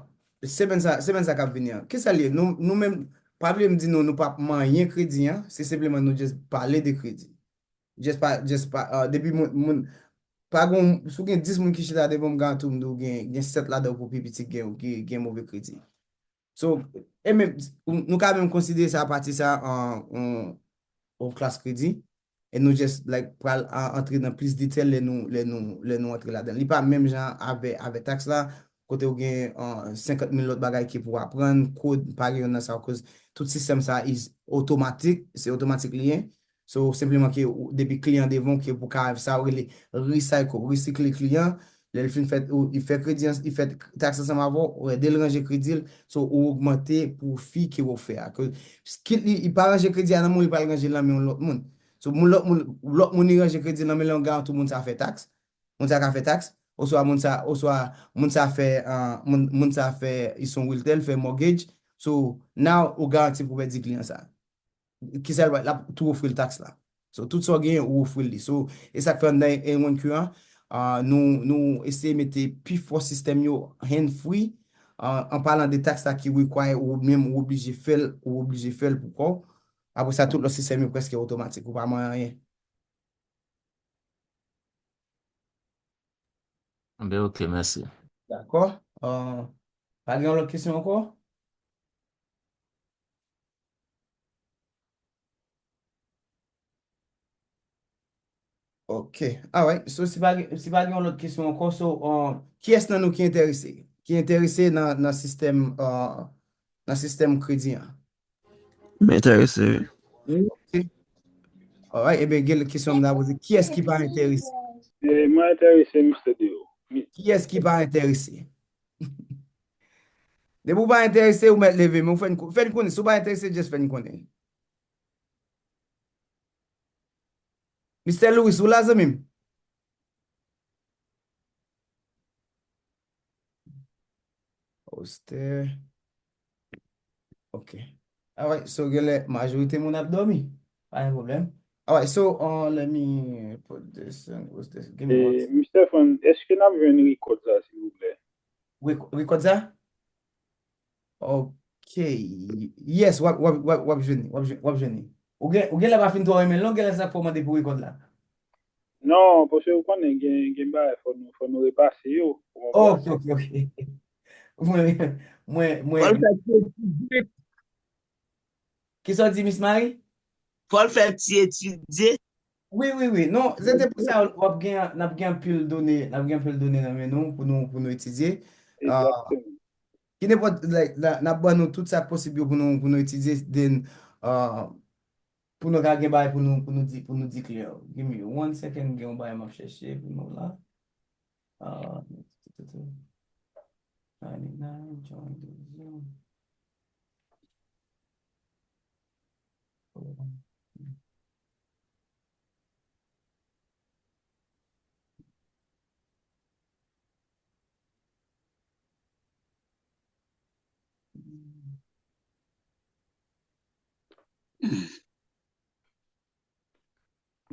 semèn sa, semèn sa k ap vini an. Kisa l ye? Nou, nou menm, pa bliye m di nou, nou p ap manyen kredi an, se senpleman nou just pale de kredi. Just pa, just pa, uh, depi moun, moun, pa gon, si w gen dis moun ki chita devan w, m garanti w, m di w gen, gen sèt ladan w pou pi piti ki gen, ki gen move kredi. So, e menm, nou ka menm konsidere sa apati sa an, an, an klas kredi. E nou just, like, pral a- antre nan plis detay lè nou, lè nou, lè nou antre ladan. Li pa menm jan avè, avè taks la, kote w gen uh, senkant mil lòt bagay ki pou aprann, kòd, pa gen youn nan sa, akoz tout sistèm sa is otomatik, se otomatik li ye. So, senpleman ke ou- depi kliyan devan w, ke pou ka sa yo rele recycle, resikle kliyan. Lè l fin fè, ou- li fè kredi, an- li fè taks ansanm avè w, ou ede l ranje kredi l, so ou ogmante pwofi ke w fè a. Ke, kit li, li pa ranje kredi a nan men w, li pral ranje l nan men yon lòt moun. So, moun lòt moun, lòt moun li ranje kredi l nan men l, l ap garanti moun sa fè taks. Moun sa ka fè taks, oswa moun sa, oswa moun sa fè, uh, moun, moun sa fè, li se yon realtor, l fè mortgage. So, now, ou garanti pou pèdi kliyan sa. Kisa l, l ap tou ofri l taks la. So, tout sa w genyen, ou ofri l li. So, e sa k fè anndan A one Q an, uh, nou, nou eseye mete pi fò sistèm yo hand free, uh, an palan de taks la ki require ou menm ou oblije fè l, ou oblije fè l pou kò w. Apre sa, tout lòt sistèm yo prèske otomatik, ou pa manyen anyen. Ben, ok, mèsi. Dakò. Uh, pa gen yon lòt kesyon ankò? Ok. Alright. So, si pa, gen- si pa gen yon lòt kesyon ankò, so, uh, kiyès nan nou ki enterese? Ki enterese nan, nan sistèm, uh, nan sistèm kredi an? M enterese, wi. Ok. Alright. Ebyen, gen kesyon m ta poze. Kiyès ki pa enterese? E mwen enterese, Mister Deo. Kiyès ki pa enterese? Depi w pa enterese, ou mèt leve men. Ou fè n ko- fè n konnen. Si w pa enterese, just fè n konnen. Mister Louis, ou la, zanmi m? Oster. Ok. Alright, so genlè majorite moun ap dòmi. Pa gen pwoblèm. Alright, so uh, let me put this in. What's this? Give me one. E, Mister Fran, èske n ap jwenn rekòd sa, silvouplè? Rek- Rekòd sa? Ok. Yes, w ap, w ap, w ap, w ap jwenn li, w ap jwenn, w ap jwenn li. Ou gen, ou genlè pa fin twò renmen l, non, genlè sa k fè w mande pou rekòd la. Non, paske ou konnen gen, gen bagay fò nou, fò nou repase yo. Ou konprann? Ok, ok, ok. Mwen, mwen, mwen. Fò l fè ti etidye. Kisa w di, Miss Marie? Fò l fè ti etidye. Wi, wi, wi. Non, se te pou sa w ap gen, n ap gen anpil done, n ap gen anpil done nan men nou pou nou, pou nou etidye. Ah, Egzakteman. ki nenpòt, like, la- n ap ban nou tout sa k posib yo pou nou, pou nou etidye, then, ah, pou nou ka gen bagay pou nou, pou nou di, pou nou di klè. Give me one second, gen yon bagay m ap chèche pou nou la. Ah, ninety-nine, join the Zoom.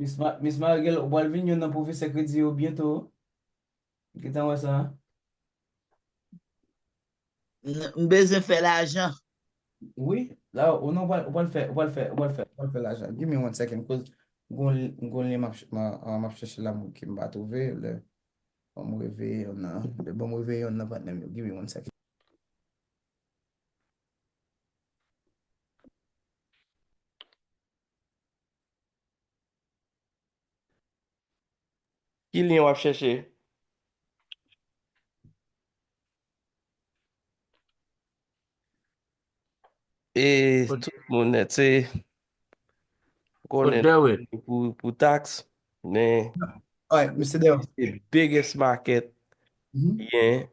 Miss Ma- Miss Margel, ou pral vin youn nan pwofesè kredi yo byento. Gentan wè sa. M bezwen fè lajan. Wi, la, ou non, ou pral ou pral fè, ou pral fè, ou pral fè, ou pral fè lajan. Give me one second, cause m gon li- m gon lyen m ap ch- m a- m ap chèche la m- ke m pa twouve. Lè, ban m reveye youn nan. Lè, ban m reveye youn nan patnè m yo. Give me one second. Ki lyen w ap chèche? E tout moun nèt, se konnen pou, pou taks, men the biggest market gen.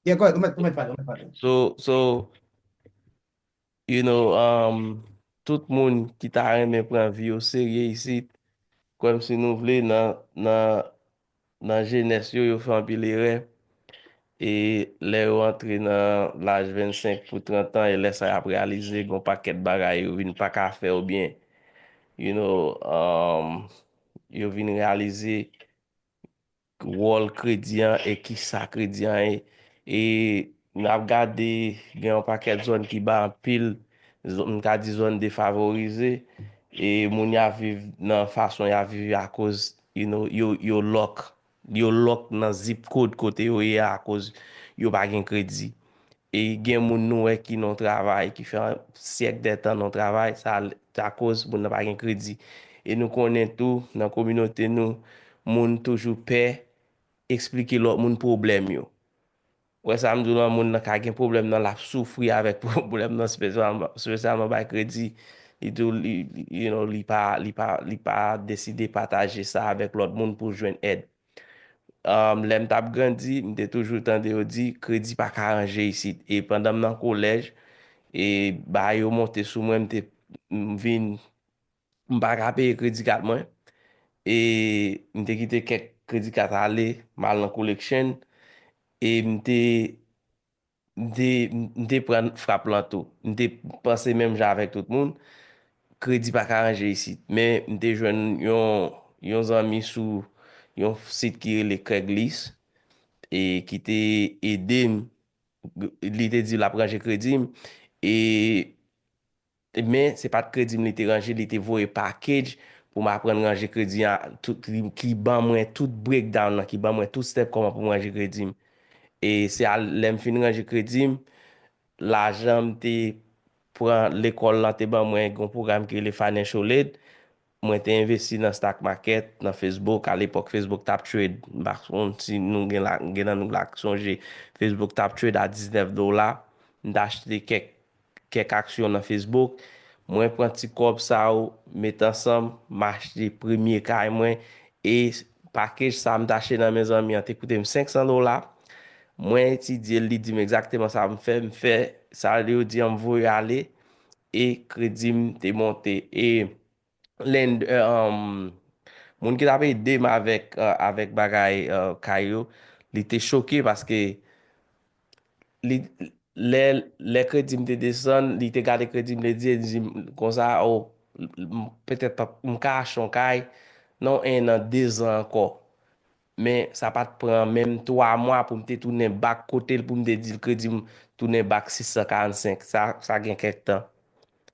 Yeah, go ahead. Ou mèt, ou mèt pale, ou mèt pale. So, so, you know, um, tout moun ki ta renmen pran vi yo serye isit, kwè m si nou vle, nan, nan, nan jenès yo, yo fè anpil erè. E lè yo antre nan laj vennsenk pou trant an, e lè sa y ap reyalize, gon pakèt bagay yo vin pa ka fè yo byen. You know, um, yo vin reyalize wòl kredi an e kisa kredi an ye. E n ap gade gen yon pakèt zòn ki ba anpil, m ka di zòn defavorize, e moun y ap viv nan fason y ap viv akoz you know, yo, yo lòk, yo lòk nan zip code kote yo ye a akoz yo pa gen kredi. E gen moun nou wè ki nan travay, ki fè syèk dè tan nan travay, sa, sa koz moun nan pa gen kredi. E nou konnen tou, nan kominote nou, moun toujou pè eksplike lòt moun pwoblèm yo. Ou wè sa m di w lan, moun nan ka gen pwoblèm nan, l ap soufri avèk pwoblèm nan, espesyalman, espesyalman bay kredi. Li tou, li, li- you know, li pa, li pa, li pa deside pataje sa avèk lòt moun pou jwenn èd. Um, lè m t ap grandi, m te toujou tande yo di, kredi pa ka ranje isit. E pandan m nan kolèj, e bagay yo monte sou mwen, m te m vin, m pa ka peye kredi kat mwen. E m te kite kèk kredi kat ale, m al nan collection. E m te, m te, m te pran frap lan tou. M te panse menm jan avèk tout moun. Kredi pa ka ranje isit. Men m te jwenn yon, yon zanmi sou yon sit ki rele Craigslist e ki te ede m. Li te di l ap ranje kredi m. E men se pa t kredi m li te ranje, li te voye package pou m aprann ranje kredi an, tout, li, ki ban mwen tout breakdown nan, ki ban mwen tout step kòman pou m ranje kredi m. E se a, lè m fin ranje kredi m, lajan m te pran lekòl lan te ban mwen yon pwogram ki rele Financial Aid. Mwen te envesti nan stock market, nan Facebook. Alepòk, Facebook t ap trade. M pa konn si nou gen la, gen nan nou la k sonje. Facebook t ap trade a diznèf dola. M t achte kèk, kèk aksyon nan Facebook. Mwen pran ti kòb sa yo, met ansanm, m achte premye kay mwen. E package sa m t achte nan men zanmi an te koute m senk san dola. Mwen etidye l, li di m egzakteman sa m fè. M fè sa yo di an, m voye ale. E kredi m te monte. E lend, um, moun ki t ap ede m avèk, uh, avèk bagay, uh, kay yo, li te choke paske li, lè, lè kredi m te desann, li te gade kredi m, li di, li di m konsa, o, m- petèt pa- m ka achte yon kay nan en an, de zan ankò. Men sa pa t pran menm twa mwa pou m te tounen back kote l, pou m te di l kredi m tounen back sis san karannsenk. Sa, sa gen kèk tan.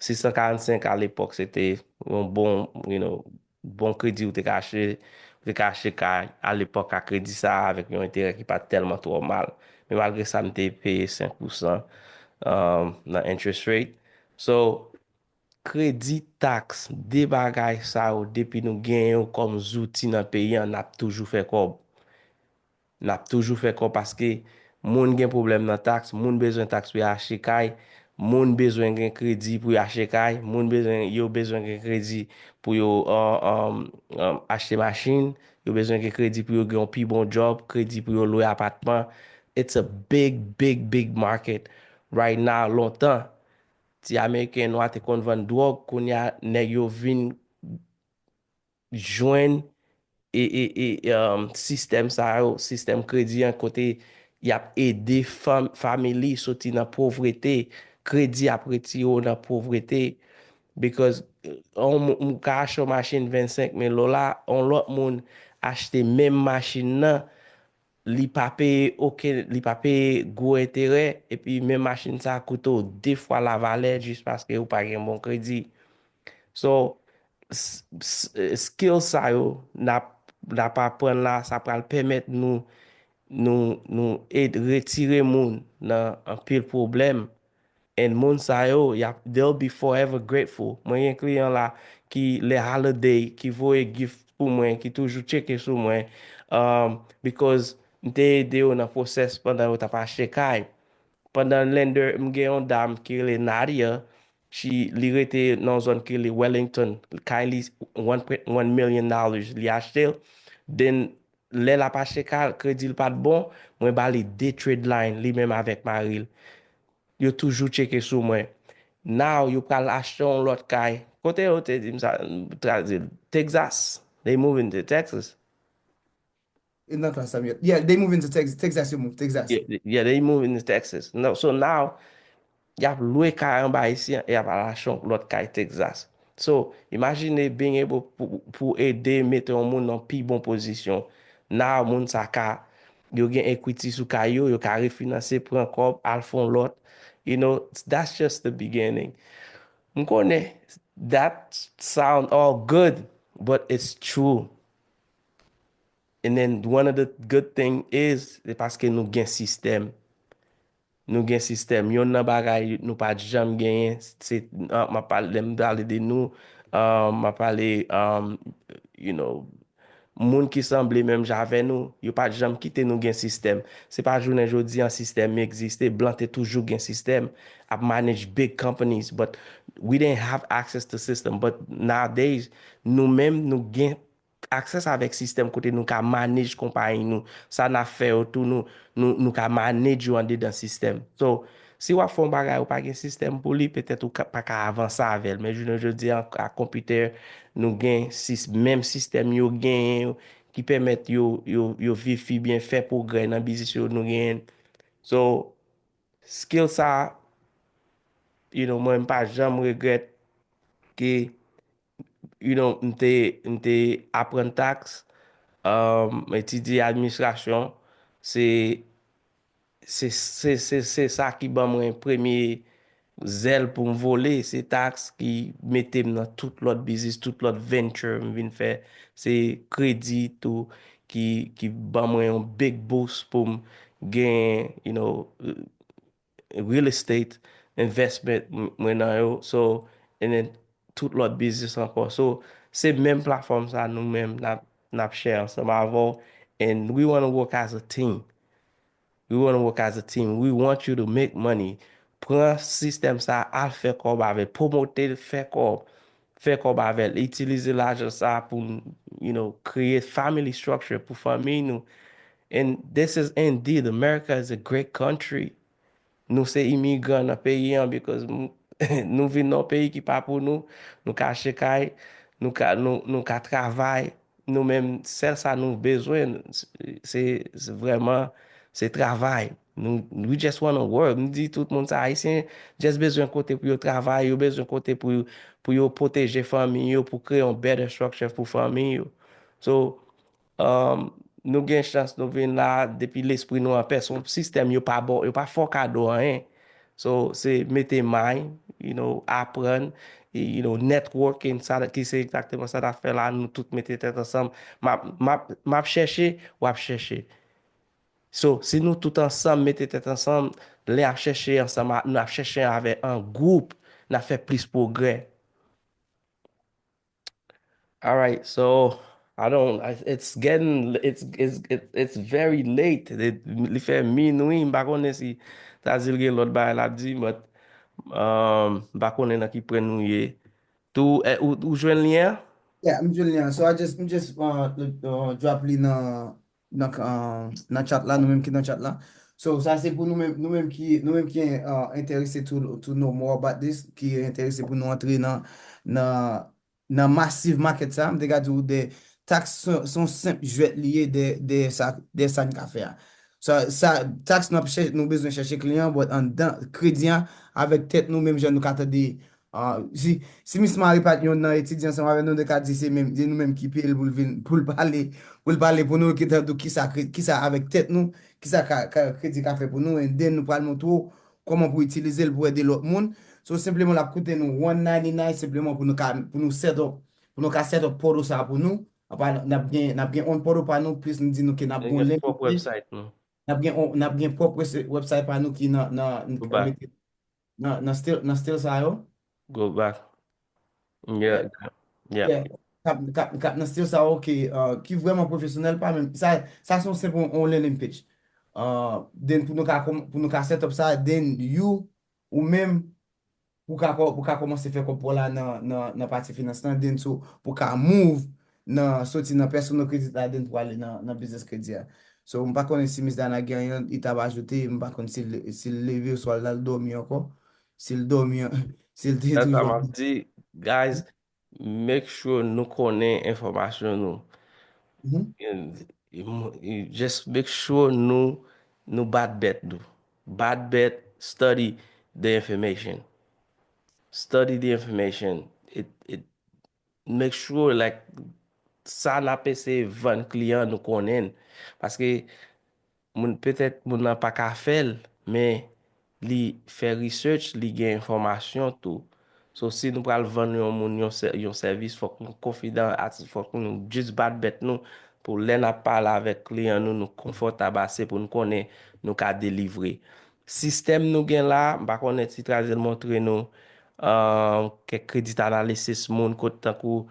Sis san karannsenk alepòk, se te yon bon, you know, bon kredi ou te ka achte, ou te ka achte kay alepòk a kredi sa a avèk yon enterè ki pa t tèlman twò mal. Men malgre sa, m te peye senk pousan, um, nan interest rate. So, kredi, taks, de bagay sa yo, depi nou genyen yo kòm zouti nan peyi an, n ap toujou fè kòb. N ap toujou fè kòb paske moun gen pwoblèm nan taks, moun bezwen taks pou y achte kay, moun bezwen gen kredi pou y achte kay, moun bezwen, yo bezwen gen kredi pou yo, uh, um, um, achte machin, yo bezwen gen kredi pou yo gen yon pi bon djòb, kredi pou yo lwe apatman. It's a big, big, big market right now. Lontan, ti Ameriken nwa te konn vann dwòg, kounye a nèg yo vin jwenn e, e, e, um, sistèm sa yo, sistèm kredi an, kote y ap ede fam- family soti nan povrete, kredi ap retire w nan povrete, because yon moun ka achte yon machin vennsenk mil dola, yon lòt moun achte menm machin nan, li pa peye okenn, li pa peye gwo enterè, epi menm machin sa a koute w de fwa lavalè jis paske ou pa gen bon kredi. So, s- s- skill sa yo n ap n ap aprann la, sa pral pèmèt nou nou nou ed retire moun nan anpil pwoblèm. And moun sa yo, y ap, they'll be forever grateful. Mwen gen kliyan la ki lè holiday, ki voye gift pou mwen, ki toujou tcheke sou mwen, um, because m te ede yo nan pwosès pandan yo t ap achte kay. Pandan lender, m gen yon dam ki rele Nadia, she, li rete nan yon zòn ki rele Wellington, kay li one, one million dollars, li achte l. Then, lè l ap achte kay, kredi l pa t bon, mwen ba li de trade line, li menm avèk mari l. Yo toujou tcheke sou mwen. Now, yo pral achte yon lòt kay. Kote yo te di m sa, m tradui l? Texas. They moving to Texas. E nan klas sa m ye. Yeah, they moving to Texas. Texas, yo move. Texas. Yeah, yeah, they moving to Texas. No, so now, y ap lwe kay anba isi an, e y ap al achte yon lòt kay Texas. So, imagine being able pou, pou ede mete yon moun nan pi bon pozisyon. Now, moun sa ka, yo gen equity sou kay yo, yo ka refinanse, pran kòb, al fè yon lòt. You know, that's just the beginning. M konnen, that sound all good, but it's true. And then one of the good thing is, se paske nou gen sistèm. Nou gen sistèm. Yonn nan bagay nou pa t janm genyen, se, ah, m ap pale, lè m pale de nou, ah, m ap pale, um, you know, moun ki sanble menm jan avè nou, yo pa t janm kite nou gen sistèm. Se pa jounen jodi an sistèm egziste, blan te toujou gen sistèm, ap manage big companies, but we didn't have access to system. But nowadays, nou menm, nou gen access avèk sistèm kote nou ka manage konpayi nou. Sa n ap fè yo tou, nou, nou, nou ka manage yo andedan sistèm. So, si w ap fè yon bagay, ou pa gen sistèm pou li, petèt ou ka, pa ka avanse avè l. Men jounen jodi a, ak konpitè, nou gen sis, menm sistèm yo genyen yo, ki pèmèt yo, yo, yo viv pi byen, fè pwogrè nan biznis yo nou genyen. So, skill sa, you know, mwen m pa janm regrèt ke, you know, m te, m te aprann taks, um, m etidye administrasyon, se, se, se, se, se sa ki ban mwen premye zèl pou m vole, se taks ki mete m nan tout lòt biznis, tout lòt venture m vin fè, se kredi tou ki, ki ban mwen yon big boost pou m gen, you know, real estate, investment m- mwen nan yo, so, and then tout lòt biznis ankò. So, se menm platfòm sa nou menm n ap, n ap share ansanm avè w, and we wanna work as a team. We wanna work as a team. We want you to make money. Pran sistèm sa, al fè kòb avè l, pwomote l, fè kòb, fè kòb avè l, itilize lajan sa pou, you know, kreye family structure pou fanmi nou. And this is indeed, America is a great country. Nou se imigran nan peyi an, because m- nou vin nan yon peyi ki pa pou nou, nou ka achte kay, nou ka, nou, nou ka travay, nou menm, sèl sa nou bezwen, se, se vrèman, se travay. Nou, we just wanna work. M di tout moun sa, Ayisyen just bezwen kote pou yo travay, yo bezwen kote pou, pou yo pwoteje fanmi yo, pou kreye yon better structure pou fanmi yo. So, um, nou gen chans nou vin la, depi lespri nou an pè, se yon sistèm yo pa ba w, yo pa fè w kado anyen. So, se mete mind, you know, aprann, e, you know, networking, sa ki se egzakteman sa n ap fè la, nou tout mete tèt ansanm. M ap, m ap, m ap chèche, w ap chèche. So, si nou tout ansanm mete tèt ansanm, lè ap chèche ansanm, a- n ap chèche avè an gwoup, n ap fè plis pwogrè. Alright, so I don't. I- It's getting. It's it's it- it's very late. Li fè minwi. M pa konnen si Tazil gen lòt bagay l ap di, but um, m pa konnen nan ki pwen nou ye. Tou, eh, ou, ou jwenn lyen an? Yeah, m jwenn lyen an. So I just, m just uh, uh, drop li nan nan uh, nan chat la, nou menm ki nan chat la. So sa se pou nou menm, nou menm ki, nou menm ki uh, enterese to, to know more about this, ki enterese pou nou antre nan nan nan massive market sa, m te ka di w de tax se se yon senp jwèt li ye de de sa de sa n ka fè a. Sa, sa tax nou ap chèche, nou bezwen chèche kliyan, but anndan kredi an, avèk tèt nou menm jan nou ka tande Ah, si, si Miss Marie pa t yon nan etidye ansanm avè nou, nou te ka di se menm, se nou menm ki peye l pou l vin, pou l pale, pou l pale pou nou, ki tankou kisa, kisa avèk tèt nou, kisa ka, ka, kredi ka fè pou nou, and then nou pral montre w kòman pou itilize l pou ede lòt moun. So, senpleman, l ap koute nou one ninety-nine, senpleman pou nou ka, pou nou set up, pou nou ka set up portal sa pou nou. Apa, n ap gen, n ap gen on portal pa nou, plis nou di nou ke n ap gen yon landing page. N ap gen, n ap gen pwòp website pa nou ki nan, nan, nan, nan still, nan still sa yo. Go back. Yeah. Yeah. K ap, k ap, k ap nan still sa yo ki, uh, ki vrèman pwofesyonèl, pa menm. Sa, sa se yon senp on, on landing page. Uh, then pou nou ka, pou nou ka set up sa, then you, ou menm, pou ka, pou ka kòmanse fè kòb pou la nan, nan, nan pati finans lan, then so, pou ka move nan, soti nan personal credit la, then pou ale nan, nan business credit a. So, m pa konnen si Miss Dana gen anyen li t ap ajoute, m pa konn si l, si l leve oswa l al dòmi ankò. Si l dòmi, si l te toujou. That's what I'm di, guys, make sure nou konnen enfòmasyon nou. Just make sure nou, nou bat bèt nou. Bat bèt, study the information. Study the information. It, it make sure, like, sa n ap eseye vann kliyan nou konnen. Paske moun, petèt moun nan pa ka fè l, men li fè research, li gen enfòmasyon tou. So, si nou pral vann yon moun yon sè-, yon sèvis, fòk nou konfidan, at-, fòk nou just bat bèt nou pou lè n ap pale avèk kliyan nou, nou konfòtab ase pou nou konnen nou ka delivre. Sistèm nou gen la, m pa konnen si Trazel montre nou, uh, kèk credit analysis moun kot tankou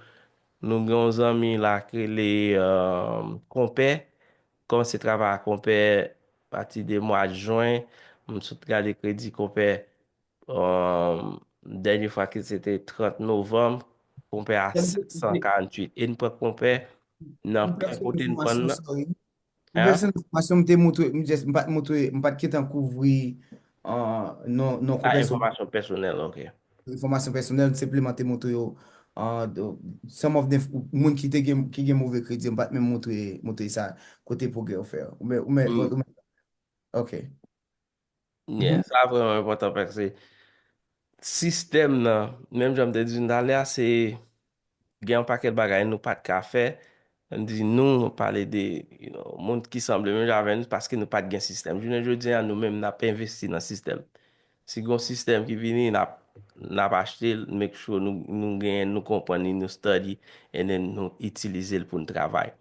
nou gen yon zanmi la ki rele, uh, Konpè, kòmanse travay ak Konpè pati de mwa jen, m sot gade kredi Konpè, um, dènye fwa ki se te trant novanm, Konpè a sèt san karanntuit. E n pran Konpè nan pwen kote n pran nan. Yon pèsonèl fòmasyon m te montre, m just, m pa t montre, m pa t gentan kouvri, uh, non, non. Ah, enfòmasyon pèsonèl, ok. Enfòmasyon pèsonèl, m senpleman te montre yo, uh, some of the moun ki te gen, ki gen move kredi, m pa t menm montre, montre sa, kote pwogrè yo fè. Ou mè, ou mè, ou mè, ok. Yeah, sa vrèman enpòtan paske sistèm nan, menm jan m te di nou talè a, se gen yon pakèt bagay nou pa t ka fè. M di nou, nou pale de, you know, moun ki sanble menm jan avè nou paske nou pa t gen sistèm. Jounen jodi a, nou menm, n ap envesti nan sistèm. Si gen yon sistèm ki vini, n ap, n ap achte l, make sure nou, nou genyen, nou konprann li, nou study, and then nou itilize l pou n travay.